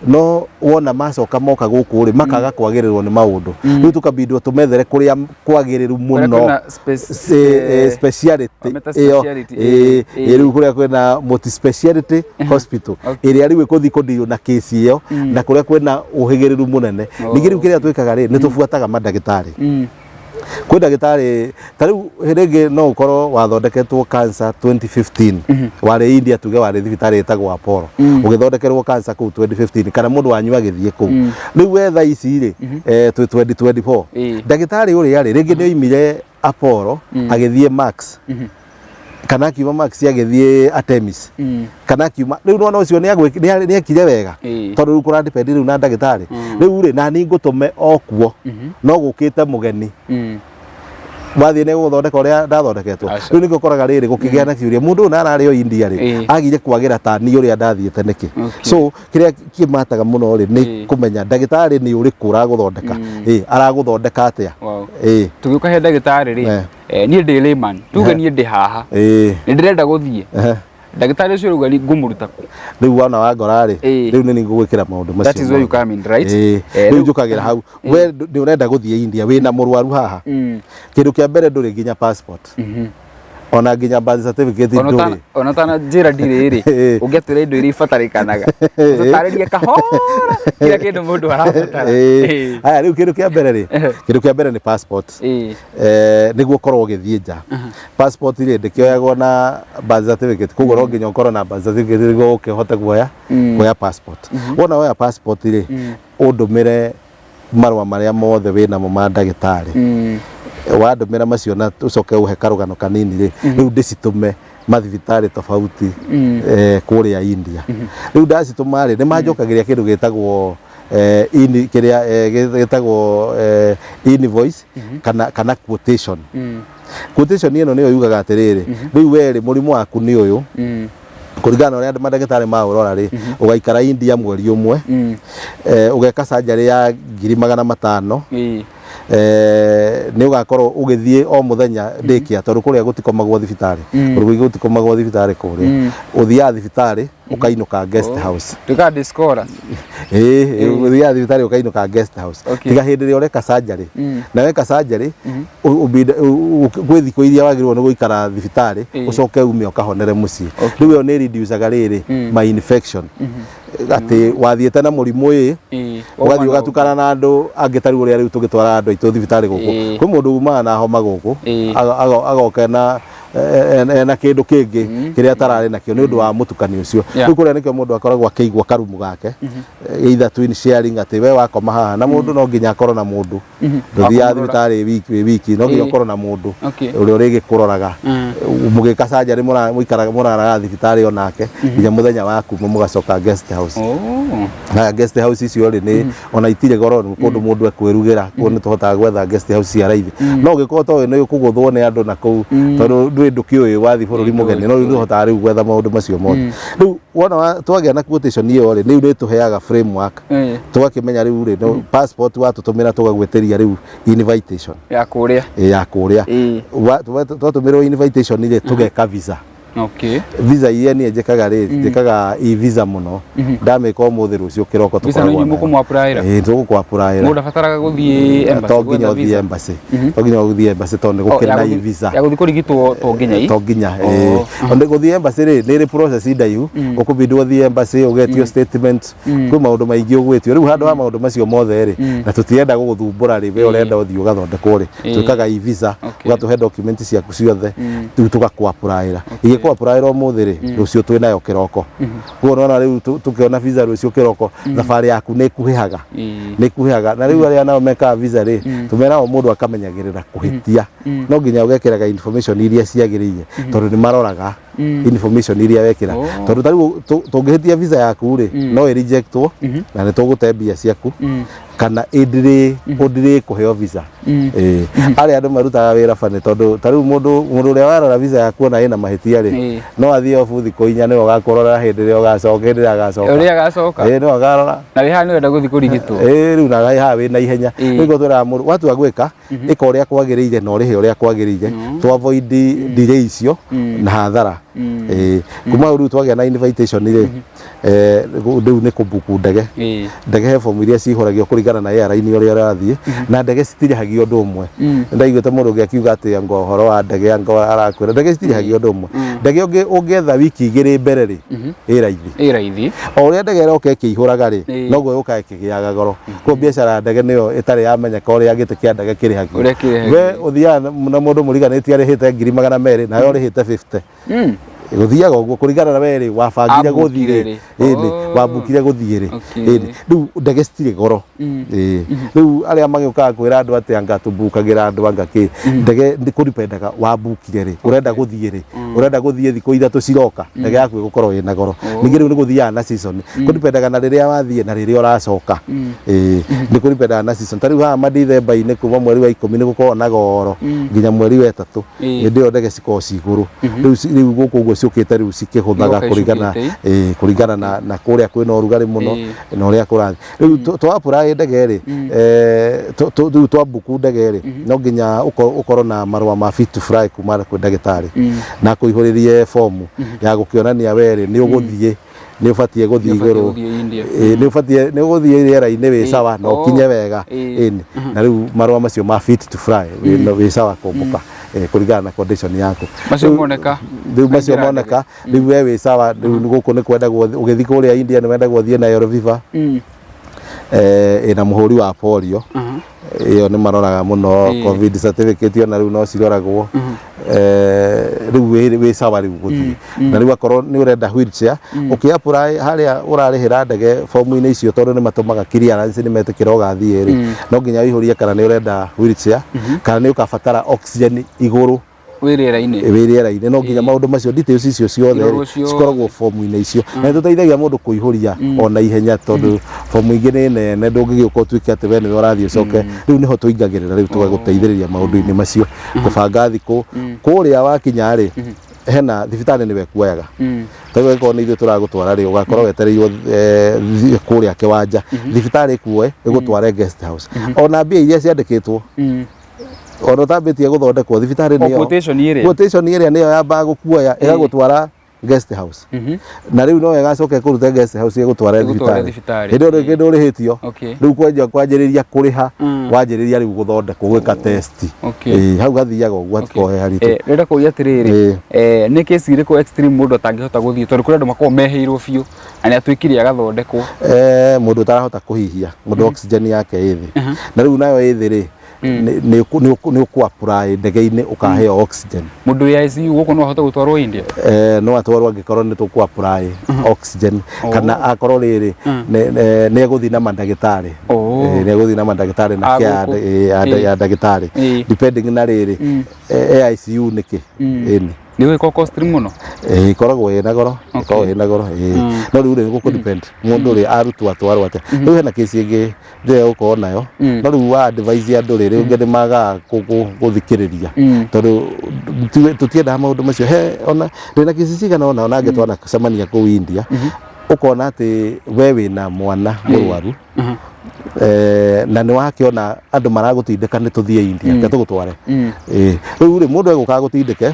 no wona macoka moka gũkũ rĩ, makaga kwagĩrĩrwo nĩ maũndũ. Rĩu tũkabindwo tũmethere kũrĩa kwagĩrĩru Kũrĩa mũno kwĩna speciality wameta ĩyo. Speciality, Ĩ, rĩu kũrĩa kwĩna multi speciality hospital ĩrĩa rĩu ĩkũthiĩ kũndirwo na kesi ĩyo na kũrĩa kwĩna ũhĩgĩrĩru mũnene. Ningĩ rĩu kĩrĩa twĩkaga rĩ, nĩ tũbuataga mandagĩtarĩ. Kwĩ ndagĩtarĩ ta rĩu rĩngĩ no ũkorwo wathondeketwo cancer 2015, warĩ India, tuge warĩ thibitarĩ ĩtagwo Apollo, ũgĩthondekerwo cancer kũu 2015, kana mũndũ wanyu agĩthiĩ kũu. Rĩu we thaa ici rĩ, twĩ 2024, ndagĩtarĩ ũrĩa rĩ, rĩngĩ nĩ oimire Apollo agĩthiĩ Max, kana akiuma Max agĩthiĩ Artemis, kana akiuma rĩu nona ũcio nĩ ekire wega, tondũ rĩu kũra depend rĩu na ndagĩtarĩ. Rĩu rĩ, nani ngũtũme o kuo, no gũkĩte mũgeni, wathiĩ nĩ gũgũthondeka ũrĩa ndathondeketwo? Aca. Rĩu nĩkĩo ũkoraga rĩrĩ, gũkĩgĩa na kĩũria, mũndũ ũyũ na ararĩ o India rĩ, agire kwagĩra ta niĩ ũrĩa ndathiĩte nĩkĩ? So kĩrĩa kĩmataga mũno rĩ, nĩ kũmenya ndagĩtarĩ nĩ ũrĩkũ ũragũthondeka, aragũthondeka atĩa. Tũgĩũka he ndagĩtarĩ rĩ, niĩ ndĩ layman, tuge niĩ ndĩ haha, nĩ ndĩrenda gũthiĩ, ndagĩtarĩ ũcio rauga ngũmũruta kũ? Rĩu wona wangora rĩ, rĩu nĩ ngũgwĩkĩra maũndũ macio That is where you mothe. come in, right? Rĩu njũkagĩra hau, we nĩ ũrenda gũthiĩ India, wĩna mũrwaru haha. Kĩndũ kĩa mbere, ndũrĩ nginya passport, ona nginya birth certificate Ona ndũrĩ. Ona ũtana njĩra ndirĩ rĩ, ũngĩatwĩra indo iria ibatarĩkanaga, tũtarĩrie kahora kila kĩndũ mũndũ arabatara. Haya, rĩu kĩndũ kĩa mbere rĩ, kĩndũ kĩa mbere nĩ passport. Nĩguo ũkorwo ũgĩthiĩ nja, passport rĩ, ndĩkĩoyagwo na birth certificate, koguo no nginya ũkorwo na birth certificate nĩguo ũkĩhote kuoya passport. Wona woya passport rĩ, ũndũmĩre marũa marĩa mothe wĩnamo ma ndagĩtarĩ. Wandũmĩra macio na ũcoke ũhe karũgano kanini rĩ, rĩu ndĩcitũme mathibitarĩ tofauti kũrĩa India. Rĩu ndacitũma rĩ, nĩ manjokagĩria kĩndũ gĩtagwo kĩrĩa gĩtagwo invoice kana quotation. Quotation ĩno nĩyo yugaga atĩrĩrĩ, rĩu we rĩ, mũrimũ waku nĩ ũyũ, kũringana na ũrĩa mandagĩtarĩ maũrora rĩ, ũgaikara India mweri ũmwe, ũgeka surgery ya 500,000, nĩ ũgakorwo ũgĩthiĩ o mũthenya daycare, tondũ kũrĩa gũtikomagwo thibitarĩ. Kũndũ kũingĩ gũtikomagwo thibitarĩ kũrĩa. Ũthiaga thibitarĩ, ũkainũka guest house. Tuĩkaga discola. Ĩĩ, ũthiaga thibitarĩ, ũkainũka guest house. Tiga hĩndĩ ĩrĩa ũreka surgery. Na weka surgery, gwĩ thikũ iria wagĩrĩirwo nĩ gũikara thibitarĩ, ũcoke ume ũkahonere mũciĩ. Rĩu ĩyo nĩ reducaga rĩrĩ ma infection, atĩ wathiĩte na mũrimũ ĩ, ũgathiĩ ũgatukana na andũ angĩ. Ta rĩu ũrĩa rĩu tũgĩtwara andũ aitũ thibitarĩ gũkũ, kwĩ mũndũ umaga na homa gũkũ, agoka ena kĩndũ kĩngĩ kĩrĩa atararĩ nakĩo nĩ ũndũ wa mũtukanio ũcio. Rĩu kũrĩa nĩkĩo mũndũ akoragwo akĩigua karumu gake, either twin sharing, atĩ we wakoma haha na mũndũ, no nginya akorwo na mũndũ. Ndũthiaga Wa kũmũrora. thibitarĩ wiki wĩ wiki, no nginya ũkorwo na mũndũ ũrĩa ũrĩgĩkũroraga. Mũgĩka surgery, mũikaraga, mũraraga thibitarĩ onake nginya mũthenya wa kuma, mũgacoka guest house. Haya, guest house icio rĩ, nĩ ona itirĩ goro, nĩ kũndũ mũndũ ekwĩrugĩra. Kũu nĩ tũhotaga gwetha guest house cia raithi, no ũngĩkorwo toĩ nĩ ũkũgũthwo nĩ andũ na kũu, tondũ ndũĩ, ndũkĩũĩ wathiĩ bũrũri mũgeni. No rĩu nĩ ũhotaga rĩu gwetha maũndũ macio mothe. Rĩu wona twagĩa na quotation ĩyo rĩ, rĩu nĩ tũheaga framework, tũgakĩmenya rĩu rĩ, no passport watũtũmĩra, tũgagwĩtĩria rĩu invitation Ya kũrĩa. Ya kũrĩa. Twatũmĩrwo invitation rĩ, tũgeka visa. Okay. Visa iria niĩ njĩkaga rĩ, njĩkaga e-visa mũno. Ndamĩka ũmũthĩ, rũciũ kĩroko Visa nĩ tũkoragwo inyuĩ nayo. mũkũmũ-apply-ĩra? Ĩĩ, tũgũkũ-apply-ĩra. Mũndũ ndabataraga gũthiĩ embassy To nginya gwetha ũthiĩ visa? embassy. To nginya ũthiĩ embassy tondũ nĩ Oh, gũkĩrĩ ya na gũthiĩ- e-visa. Ya gũthiĩ kũrigitwo to nginya i? To nginya, Oh. ĩĩ. Ona gũthiĩ embassy rĩ, nĩ ĩrĩ process ndaihu. Ũkũbindwo ũthiĩ embassy, ũgetio statement, kwĩ maũndũ maingĩ ũgwĩtio. Rĩu handũ ha maũndũ macio mothe rĩ, na tũtirenda gũgũthumbũra rĩ, we ũrenda ũthiĩ ũgathondekwo rĩ, twĩkaga e-visa. Ũgatũhe document ciaku ciothe, rĩu tũgakũ-apply-ĩra. Ingĩkũ-apply-ĩra ũmũthĩ rĩ, rũciũ twĩ nayo kĩroko. Koguo nĩwona rĩu tũkĩona visa rũciũ kĩroko, thabarĩ yaku nĩ ĩkuhĩhaga. Nĩ ĩkuhĩhaga. Na rĩu arĩa nao mekaga visa rĩ, tũmeraga o mũndũ akamenyagĩrĩra kũhĩtia. No nginya ũgekĩraga information iria ciagĩrĩire, tondũ nĩ maroraga information iria wekĩra. Tondũ ta rĩu tũngĩhĩtia visa yaku rĩ, no ĩ rejectwo na nĩ tũgũte mbia ciaku, kana ĩ delay kũheo visa. Ĩĩ. Arĩa andũ marutaga wĩra bani, tondũ ta rĩu mũndũ ũrĩa warora visa yaku ona ĩna mahĩtia rĩ, no athiĩ obu thikũ 4, nĩwe ũgakũrora hĩndĩ ĩrĩa ũgacoka, hĩndĩ ĩrĩa agacoka. Ũrĩa agacoka. Ĩĩ, nĩwe ũkarora. Na wĩ haha nĩ ũrenda gũthiĩ kũrigitwo. Ĩĩ, rĩu na haha wĩna ihenya. Rĩu nĩguo twĩraga mũndũ watua gwĩka, ĩka ũrĩa kwagĩrĩire na ũrĩhe ũrĩa kwagĩrĩire, to avoid delay icio na hathara. Ĩĩ, kuma hau rĩu twagĩa na invitation rĩ, rĩu nĩ kũbuku ndege. Ndege he fomu iria cihũragio kũringana na airline ũrĩa ũrathiĩ, na ndege citirĩhagio ũndũ ũmwe. Ndaiguĩte mũndũ ũngĩ akiuga atĩ anga ũhoro wa ndege anga arakwĩra ndege citirĩhagio ũndũ ũmwe. Ndege ũngĩetha wiki 2 mbere rĩ, ĩ raithi. Ĩ raithi. O ũrĩa ndege ĩroka ĩkĩihũraga rĩ, noguo yũkaga ĩkĩgĩaga goro. Koguo biacara ya ndege nĩyo ĩtarĩ yamenyeka ũrĩa gĩtĩ kĩa ndege kĩrĩhagio. Ũrĩa kĩrĩhagio. We ũthiaga na mũndũ mũriganĩtie arĩhĩte 200,000, nawe ũrĩhĩte 50. Gũthiaga ũguo kũringana na we rĩ, wabangire gũthiĩ Abukire rĩ, rĩ. ĩni, wabukire gũthiĩ rĩ. Ĩni, rĩu ndege citirĩ goro. Ĩĩ. Rĩu arĩa magĩũkaga kwĩra andũ atĩ anga tũbukagĩra andũ anga kĩ, ndege nĩ kũripendaga wabukire rĩ, ũrenda gũthiĩ rĩ, ũrenda gũthiĩ thikũ 3 ciroka, ndege yaku ĩgũkorwo ĩna goro. Ningĩ rĩu nĩ gũthiaga na season, kũripendaga na rĩrĩa wathiĩ na rĩrĩa ũracoka. Ĩĩ, nĩ kũripendaga na season. Ta rĩu haha Mandithemba-inĩ kuma mweri wa 10 nĩ gũkoragwo na goro nginya mweri wa 3. Hĩndĩ ĩyo ndege cikoragwo ci igũrũ. Rĩu rĩu gũkũ ũguo ciũkĩte rĩu cikĩhũthaga Igoka kũringana, icukĩte. ĩĩ, kũringana na kũrĩa kwĩna ũrugarĩ mũno na ũrĩa kũrathiĩ. Rĩu twa apply ndege rĩ, rĩu twa book ndege rĩ, no nginya ũkorwo na marũa ma fit to fly kuma kwĩ ndagĩtarĩ, na akũihũrĩrie fomu ya gũkĩonania we rĩ, nĩ ũgũthiĩ, nĩ ũbatiĩ gũthiĩ Nĩ ũbatiĩ igũrũ. gũthiĩ India. Ĩĩ, nĩ ũbatiĩ, nĩ ũgũthiĩ rĩera-inĩ wĩ sawa na ũkinye wega. Ĩni. Na rĩu marũa macio ma fit to fly, wĩ sawa kũmbũka, kũringana na condition yaku. Macio moneka. Rĩu macio Kaingĩra moneka, rĩu we wĩ sawa, rĩu gũkũ nĩ kwendagwo ũgĩthiĩ kũrĩa India nĩ wendagwo ũthiĩ na yellow fever. Ĩna mũhũri wa polio. Ĩyo nĩ maroraga mũno. Covid certificate ona rĩu no ciroragwo. Rĩu wĩ sawa rĩu gũthiĩ. Na rĩu akorwo nĩ ũrenda wheelchair, ũkĩ apply harĩa ũrarĩhĩra ndege fomu-inĩ icio, tondũ nĩ matũmaga clearance, nĩ metĩkĩra ũgathiĩ rĩ, no nginya ũihũrie kana nĩ ũrenda wheelchair, kana nĩ ũkabatara oxygen igũrũ Wĩ rĩera-inĩ. Wĩ rĩera-inĩ. No nginya maũndũ macio, details icio ciothe Irorwo rĩ, ciothe. cikoragwo fomu-inĩ icio, na nĩ tũteithagia mũndũ kũihũria ona ihenya, tondũ fomu ingĩ nĩ nene, ndũngĩgĩũka ũtuĩke atĩ we nĩwe ũrathiĩ ũcoke. Rĩu nĩho tũingagĩrĩra, rĩu tũgagũteithĩrĩria maũndũ-inĩ macio, kũbanga thikũ kũrĩa wakinya rĩ, hena thibitarĩ nĩwe kuoyaga. Tondũ angĩkorwo nĩ ithuĩ tũragũtwara rĩ, ũgakorwo wetereirwo kũrĩa kĩwanja, thibitarĩ ĩkuoe ĩgũtware guest house, ona mbia iria ciandĩkĩtwo, ona ũtambĩtie gũthondekwo, thibitarĩ O nĩyo quotation ĩrĩa. Quotation ĩrĩa nĩyo yambaga gũkuoya ĩgagũtwara guest house, na rĩu no ĩgacoka ĩkũrute guest house ĩgũtware Ĩgũtware thibitarĩ. Thibitarĩ. Hĩndĩ ĩyo rĩngĩ ndũrĩhĩtio. Rĩu kwanjia kwanjĩrĩria kũrĩha, wanjĩrĩria rĩu gũthondekwo, gwĩka test. Ĩĩ, hau gathiaga ũguo, hatikoragwo he haritũ. Ndĩrenda kũria atĩrĩrĩ, nĩ kesi ĩrĩkũ extreme mũndũ atangĩhota gũthiĩ, tondũ kũrĩ andũ makoragwo mehĩirwo biũ na nĩ atuĩkire agathondekwo? Mũndũ ũtarahota kũhihia, mũndũ oxygen yake ĩ thĩ, na rĩu nayo ĩ thĩ rĩ, nĩ ũkũ apply ndege-inĩ ũkaheo oxygen. Mũndũ wĩ ICU gũkũ no ahote gũtwarwo India? No atwarwo angĩkorwo nĩ tũkũ apply oxygen, kana akorwo rĩrĩ nĩ egũthiĩ na mandagĩtarĩ. Nĩ egũthiĩ na mandagĩtarĩ na A care ya gũkũ. ya ndagĩtarĩ, depending na rĩrĩ ICU nĩkĩ. Ĩni. Nĩ gwĩka costly mũno? Ĩkoragwo ĩna goro, ĩkoragwo ĩna goro, ĩĩ. No rĩu rĩ, gũkũ depend mũndũ rĩ arutwo atwarwo atĩa. Rĩu hena kesi ĩngĩ ndĩrenda gũkorwo nayo, no rĩu wa advise andũ rĩ, rĩngĩ nĩ magaga gũthikĩrĩria, tondũ tũtiendaga maũndũ macio. He ona ndĩna kesi cigana ona angĩ twanacemania kũu India, ũkona atĩ we wĩna mwana mũrwaru, na nĩ wakĩona andũ maragũtindĩka nĩ tũthiĩ India, reke tũgũtware. Rĩu rĩ, mũndũ egũka agũtindĩke.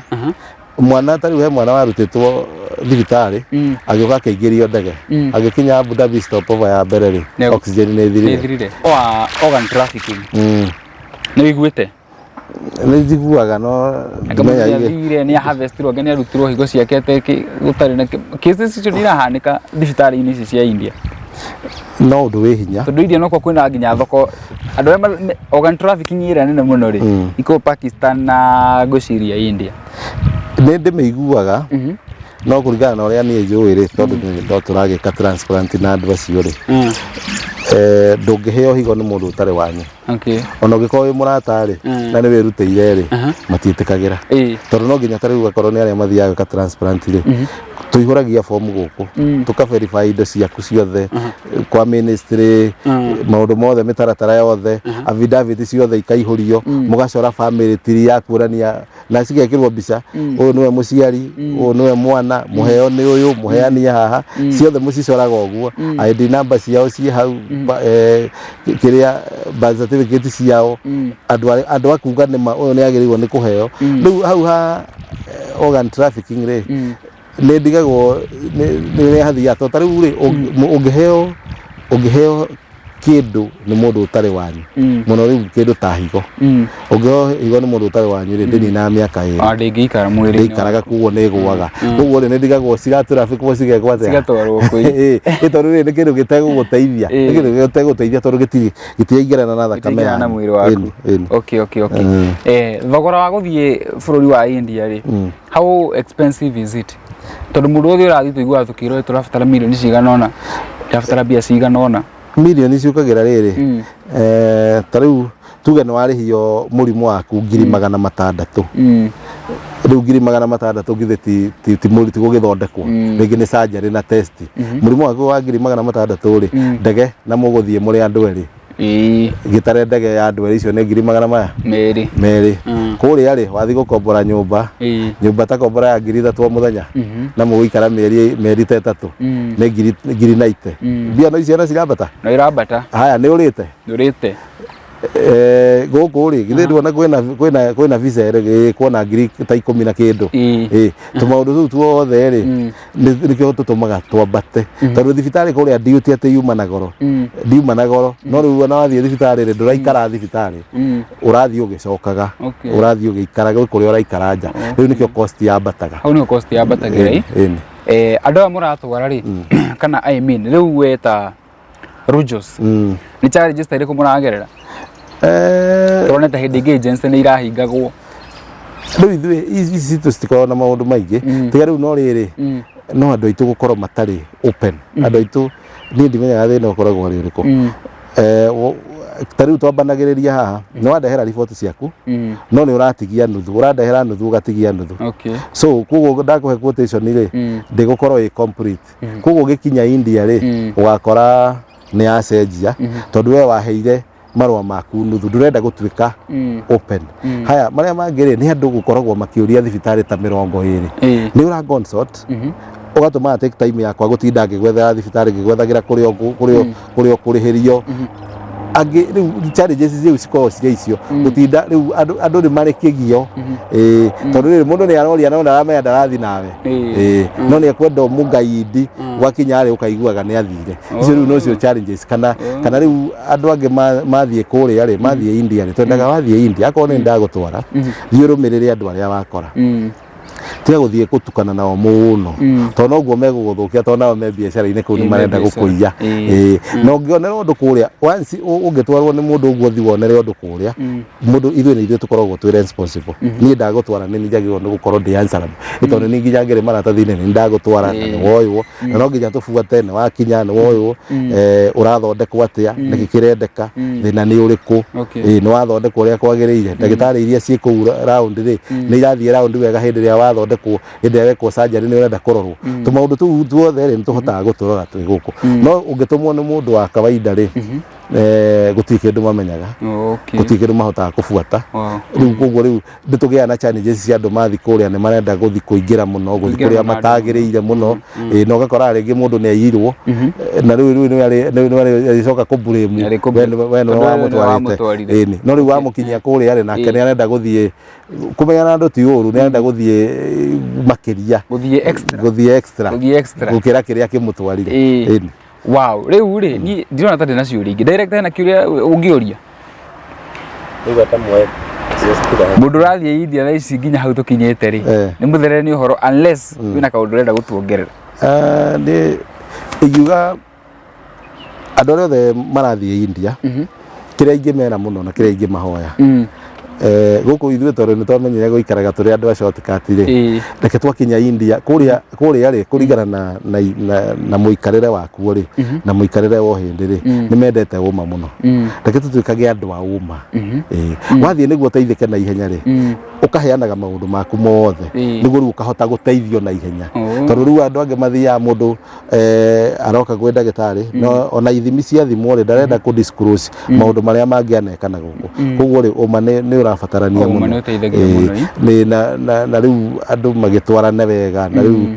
Mwana ta rĩu he mwana warutĩtwo thibitarĩ agĩũka akĩingĩrio ndege agĩkinya Abu Dhabi stopover ya mbere rĩ oxygen nĩ ĩthirire. Nĩ ĩthirire. Wa organ trafficking nĩ wĩiguĩte? Nĩ njiguaga no Anga mũndũ ndimenya nĩathire nĩ harvestirwo anga nĩarutirwo higo ciake gũtarĩ na cases icio nĩ irahanĩka thibitarĩ-inĩ ici cia India. No ũndũ wĩ hinya. Tondũ India nokuo kwĩna nginya thoko andũ arĩa organ trafficking ĩrĩa nene mũno rĩ iko Pakistan na ngwĩciria India. Nĩ ndĩmĩiguaga no kũringana na ũrĩa niĩ njũĩ rĩ tondũ no tũragĩka transplant na andũ acio rĩ ndũngĩheo higo nĩ mũndũ ũtarĩ wanyu. Ona ũngĩkorwo wĩ mũrata rĩ na nĩ wĩrutĩire rĩ matiĩtĩkagĩra tondũ no nginya ta rĩu akorwo nĩ arĩa mathiaga gwĩka transplant rĩ tũihũragia bomu gũkũ tũka verify indo ciaku ciothe kwa ministry maũndũ mothe mĩtaratara yothe affidavit ciothe ikaihũrio mũgacora family tree ya kuonania na cigekĩrwo mbica ũyũ nĩwe mũciari ũyũ nĩwe mwana mũheo nĩ ũyũ mũheani haha ciothe mũcicoraga ũguo ID number ciao ciĩ hau kĩrĩa birth certificate ciao andũ a kuga nĩma ũyũ nĩ agĩrĩirwo nĩ kũheo rĩu hau ha organ trafficking rĩ nĩ ndigagwo nĩ ũrĩa hathiaga tondũ ta rĩu rĩ ũngĩheo kĩndũ nĩ mũndũ ũtarĩ wanyu mũno rĩu kĩndũ ta higo ũngĩheo higo nĩ mũndũ ũtarĩ wanyu rĩ ndĩninaga mĩaka 2. Ah, ndĩngĩikara mwĩrĩ-inĩ. Ndĩikaraga koguo nĩ ĩgũaga koguo rĩ nĩ ndigagwo ciratrafficwo cigekwo atĩa Cigatwarwo kũu. Ĩ tondũ rĩ nĩ kĩndũ gĩtegũgũteithia nĩ kĩndũ gĩtegũgũteithia tondũ gĩtiraingĩrana na thakame Gĩtingĩrana na yanyu. mwĩrĩ waku. Ĩni, ĩni. Okay. Thogora wa gũthiĩ bũrũri wa India rĩ how expensive is it? Tondũ mũndũ wothe ũrathiĩ tũiguaga tũkĩrwo tũrabatara mirioni cigana ũna, tũrabatara mbia cigana ũna. Mirioni ciũkagĩra rĩrĩ ta rĩu tuge nĩ warĩhio mũrimũ waku 600,000 rĩu 600,000 githĩ ti ti gũgĩthondekwo rĩngĩ nĩ surgery na test mũrimũ waku wa 600,000 rĩ ndege na mũgũthiĩ mũrĩ andũ erĩ gĩtare ndege ya andũ erĩ icio nĩ ngiri magana maya 200. 200. Kũrĩa rĩ wathiĩ gũkombora nyũmba nyũmba ta kombora ya 3,000 o mũthenya na mũgũikara mĩeri ta 3 nĩ ngiri 90 mbia no icio no cirambata. No irambata. Haya nĩ ũrĩte. Ndũrĩte. Gũkũ rĩ githĩ ndwona kwĩna visa ĩrĩ na ngiri ta 10 na kĩndũ. Tũmaũndũ tũu tuothe rĩ nĩkĩo tũtũmaga twambate tondũ thibitarĩ kũrĩa duty atĩ yuma na goro ndiuma na goro no rĩu ona wathiĩ thibitarĩ rĩ ndũraikara thibitarĩ ũrathiĩ ũgĩcokaga ũrathiĩ ũgĩikaraga kũrĩa ũraikara nja rĩu nĩkĩo cost yambataga. Hau nĩho cost yambatagĩra. Andũ aya mũratwara rĩ kana I mean rĩu we ta Rujos nĩ challenges ta irĩkũ mũragerera? Tũronete hĩndĩ ĩngĩ agency nĩ irahingagwo. Rĩu ithuĩ ici citũ citikoragwo na maũndũ maingĩ tiga rĩu no rĩrĩ no andũ aitũ gũkorwo matarĩ open andũ aitũ niĩ ndimenyaga thĩna ũkoragwo ũrĩ ũrĩkũ. Ta rĩu twambanagĩrĩria haha nĩ wandehera riboti ciaku no nĩ ũratigia nuthu ũrandehera nuthu ũgatigia nuthu so koguo ndakũhe quotation rĩ ndĩgũkorwo ĩ complete koguo ũgĩkinya India rĩ ũgakora nĩ yacenjia tondũ we waheire marũa maku nuthu ndũrenda gũtuĩka open. Haya marĩa mangĩ rĩ nĩ andũ gũkoragwo makĩũria thibitarĩ ta 20 nĩ ũra consult ũgatũma take time yakwa gũtinda ngĩgwethera thibitarĩ ngĩgwethagĩra kũrĩa ũkũrĩhĩrio angĩ rĩu challenges rĩu cikoragwo cirĩ icio gũtinda rĩu andũ nĩ marĩ kĩgio tondũ rĩrĩ mũndũ nĩ aroria no ndaramenya ndarathi nawe no nĩ ekwenda ũmũgaindi gwakinya rĩ ũkaiguaga nĩ athire icio rĩu nocio challenges kana rĩu andũ angĩ mathiĩ kũrĩa rĩ mathiĩ India rĩ twendaga wathiĩ India akorwo nĩ ndagũtwara thiĩ ũrũmĩrĩre andũ arĩa wakora tiga gũthiĩ gũtukana nao mũno tondũ noguo megũgũthũkia tondũ nao me biacara-inĩ kũu nĩ marenda gũkũiya. Na ũngĩonera ũndũ kũrĩa once ũngĩtwarwo nĩ mũndũ ũguo ũthiĩ wonere ũndũ kũrĩa mũndũ ithuĩ nĩ ithuĩ tũkoragwo twĩ responsible. Niĩ ndagũtwara nĩ njagĩrĩirwo nĩ gũkorwo ndĩ answerable tondũ nĩ nginya ngĩrĩ maratathi-inĩ nĩ ndagũtwara na nĩ woywo na no nginya tũbuate nĩ wakinya nĩ woywo ũrathondekwo atĩa nĩkĩ kĩrendeka thĩna nĩ ũrĩkũ nĩ wathondekwo ũrĩa kwagĩrĩire ndagĩtarĩ iria ciĩ kũu round rĩ nĩ irathiĩ round wega hĩndĩ ĩrĩa wathondekwo hĩndĩ ĩrĩa wekwo surgery nĩ ũrenda kũrorwo tũmaũndũ tũu tuothe rĩ nĩ tũhotaga gũtũrora twĩ gũkũ no ũngĩtũmwo nĩ mũndũ wa kawaida rĩ Gũtirĩ kĩndũ mamenyaga, gũtirĩ kĩndũ mahotaga kũbuata. Rĩu koguo rĩu nĩ tũgĩaga na challenges cia andũ mathiĩ kũrĩa nĩ marenda gũthiĩ kũingĩra mũno, gũthiĩ Kũingĩra kũrĩa mũno andũ. matagĩrĩire mũno. Ĩĩ, na ũgakora rĩngĩ mũndũ nĩ aiyirwo. Na rĩu nĩ arĩcoka kũblame Nĩ arĩkũ- we nĩwe tondũ we nĩwe wamũtwarĩte. wamũtwarire. Ĩĩ, nĩ. No rĩu wamũkinyia kũrĩa rĩ, nake nĩ arenda gũthiĩ kũmenyana na andũ ti ũru, nĩ arenda gũthiĩ makĩria. Gũthiĩ extra. Gũthiĩ extra. Gũthiĩ extra. Gũkĩra kĩrĩa kĩmũtwarire. Ĩĩ. Wow, rĩu rĩ, niĩ ndirona ta ndĩna ciũria ingĩ. Director, hena kĩũria ũngĩũria? Rĩu atamwe Mũndũ ũrathiĩ India thaa ici nginya hau tũkinyĩte rĩ, nĩ mũtherere nĩ ũhoro, unless wĩna kaũndũ ũrenda gũtuongerera. Nĩ ingiuga andũ arĩa othe marathiĩ India, kĩrĩa ingĩmera mũno na kĩrĩa ingĩmahoya, gũkũ ithuĩ tondũ nĩ twamenyire gũikaraga tũrĩ andũ a shortcut rĩ, reke twakinya India kũrĩa rĩ, kũringana na mũikarĩre wakuo rĩ, na mũikarĩre wa ũhĩndĩ rĩ, nĩ mendete ũma mũno. Reke tũtuĩkage andũ a ũma. Ĩĩ. Wathiĩ nĩguo ũteithĩke na ihenya rĩ, ũkaheanaga maũndũ maku mothe, nĩguo rĩu ũkahota gũteithio na ihenya. Tondũ rĩu andũ angĩ mathiaga, mũndũ aroka gwĩ ndagĩtarĩ, no ona ithimi ciathimwo rĩ, ndarenda kũ disclose maũndũ marĩa mangĩ aneka na gũkũ. Koguo rĩ, ũma nĩ ũrabatarania Ũma mũno. nĩ ũteithagia mũno, ĩ. Nĩ na rĩu andũ magĩtwarane wega, na rĩu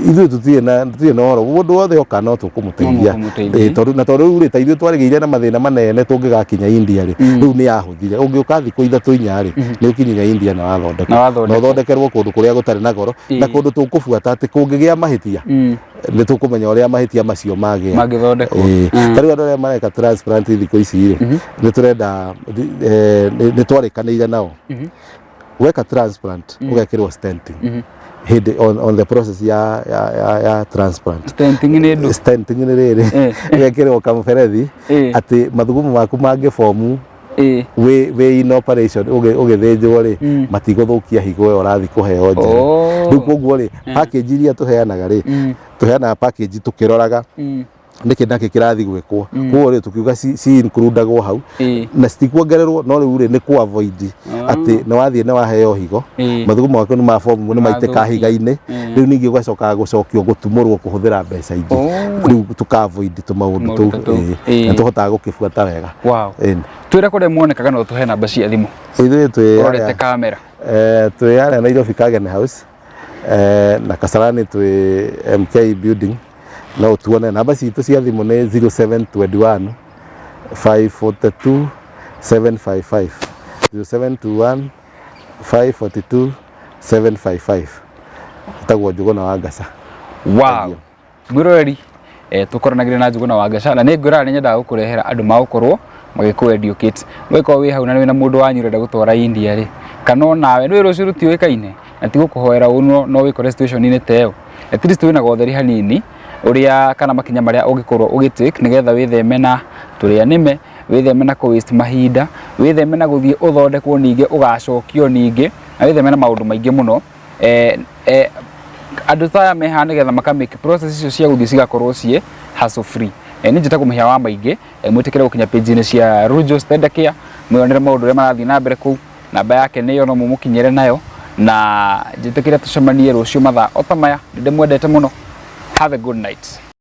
ithuĩ tũtirĩ na ũhoro, mũndũ wothe oka no tũkũmũteithia. No mũkũmũteithia. Ĩ, tondũ rĩu rĩ, ta ithuĩ twarĩgĩire na mathĩna manene tũngĩgakinya India rĩ, rĩu nĩ yahũthire. Ũngĩũka thikũ 3 4 rĩ, nĩ ũkinyire India na wathondekwo. Na wathondekwo. Na ũthondekerwo kũndũ kũrĩa gũtarĩ na goro, na kũndũ tũkũbuata atĩ kũngĩgĩa mahĩtia, nĩ tũkũmenya ũrĩa mahĩtia macio magĩa Mangĩthondekwo. Ĩĩ. Ta rĩu andũ arĩa mareka transplant thikũ ici rĩ, nĩ tũrenda nĩ twarĩkanĩire nao, weka transplant ũgekĩrwo stenting hĩndĩ on the process ya transplant. Stenting nĩ ndũ? Stenting nĩ rĩrĩ, ũgekĩrwo kamũberethi atĩ mathugumo maku mangĩbomu wĩ in operation, ũgĩthĩnjwo rĩ, matigũthũkia higo ĩyo ũrathiĩ kũheo njerũ. Rĩu koguo rĩ, package iria tũheanaga rĩ, tũheanaga package tũkĩroraga nĩkĩ nakĩ kĩrathiĩ gwĩkwo. Koguo rĩ, tũkiuga ci includagwo hau na citikuongererwo, no rĩu rĩ, nĩ kũ avoid atĩ nĩ wathiĩ nĩ waheo higo, mathugumo maku nĩ mabomu, nĩ maitĩka Mathũkia. higa-inĩ, rĩu ningĩ ũgacoka gũcokio gũtumũrwo kũhũthĩra mbeca ingĩ. Rĩu tũka avoid tũmaũndũ Tũmaũndũ tũu. ta tũu. Ĩĩ. Na tũhotaga gũkĩbuata wega. Ĩĩ. Twĩre kũrĩa muonekaga na ũtũhe namba cia thimũ. Ithuĩ twĩ Ũrorete harĩa kamera. Twĩ harĩa Nairobi Kagen House, na Kasarani twĩ MK Building, no ũtuone. Namba citũ cia thimũ nĩ 0721 542 755, 0721 542 755. Ĩtagwo Njũgũna wa Ngaca. Wow. Mwĩroreri, tũkoranagĩre na Njũgũna wa Ngaca, na nĩ ngwĩraga nĩ nyendaga gũkũrehera andũ magũkorwo magĩkũ educate. Ũngĩkorwo wĩ hau na wĩna mũndũ wanyu ũrenda gũtwara India rĩ, kana onawe nĩ rũciũ rũtiũĩkaine, na ti gũkũhoera ũru, no wĩkore situation-inĩ ta ĩyo. At least wĩna gotheri hanini ũrĩa kana makinya marĩa ũngĩkorwo ũgĩ take nĩgetha wĩtheme na tũrĩa nĩme, wĩtheme na kũ waste mahinda, wĩtheme na gũthiĩ ũthondekwo ningĩ ũgacokio ningĩ, na wĩtheme na maũndũ maingĩ mũno. Andũ ta aya mehaha nĩgetha maka make process icio cia gũthiĩ cigakorwo ciĩ hassle free. Niĩ njĩtagwo Mũhĩa wa Maingĩ. Mwĩtĩkĩre gũkinya page-inĩ cia Rujo Tender Care, mwĩyonere maũndũ ũrĩa marathiĩ na mbere kũu. Namba yake nĩyo, no mũmũkinyĩre nayo, na njĩtĩkĩre tũcemanie rũciũ mathaa o ta maya. Nĩ ndĩmwendete mũno. Have a good night.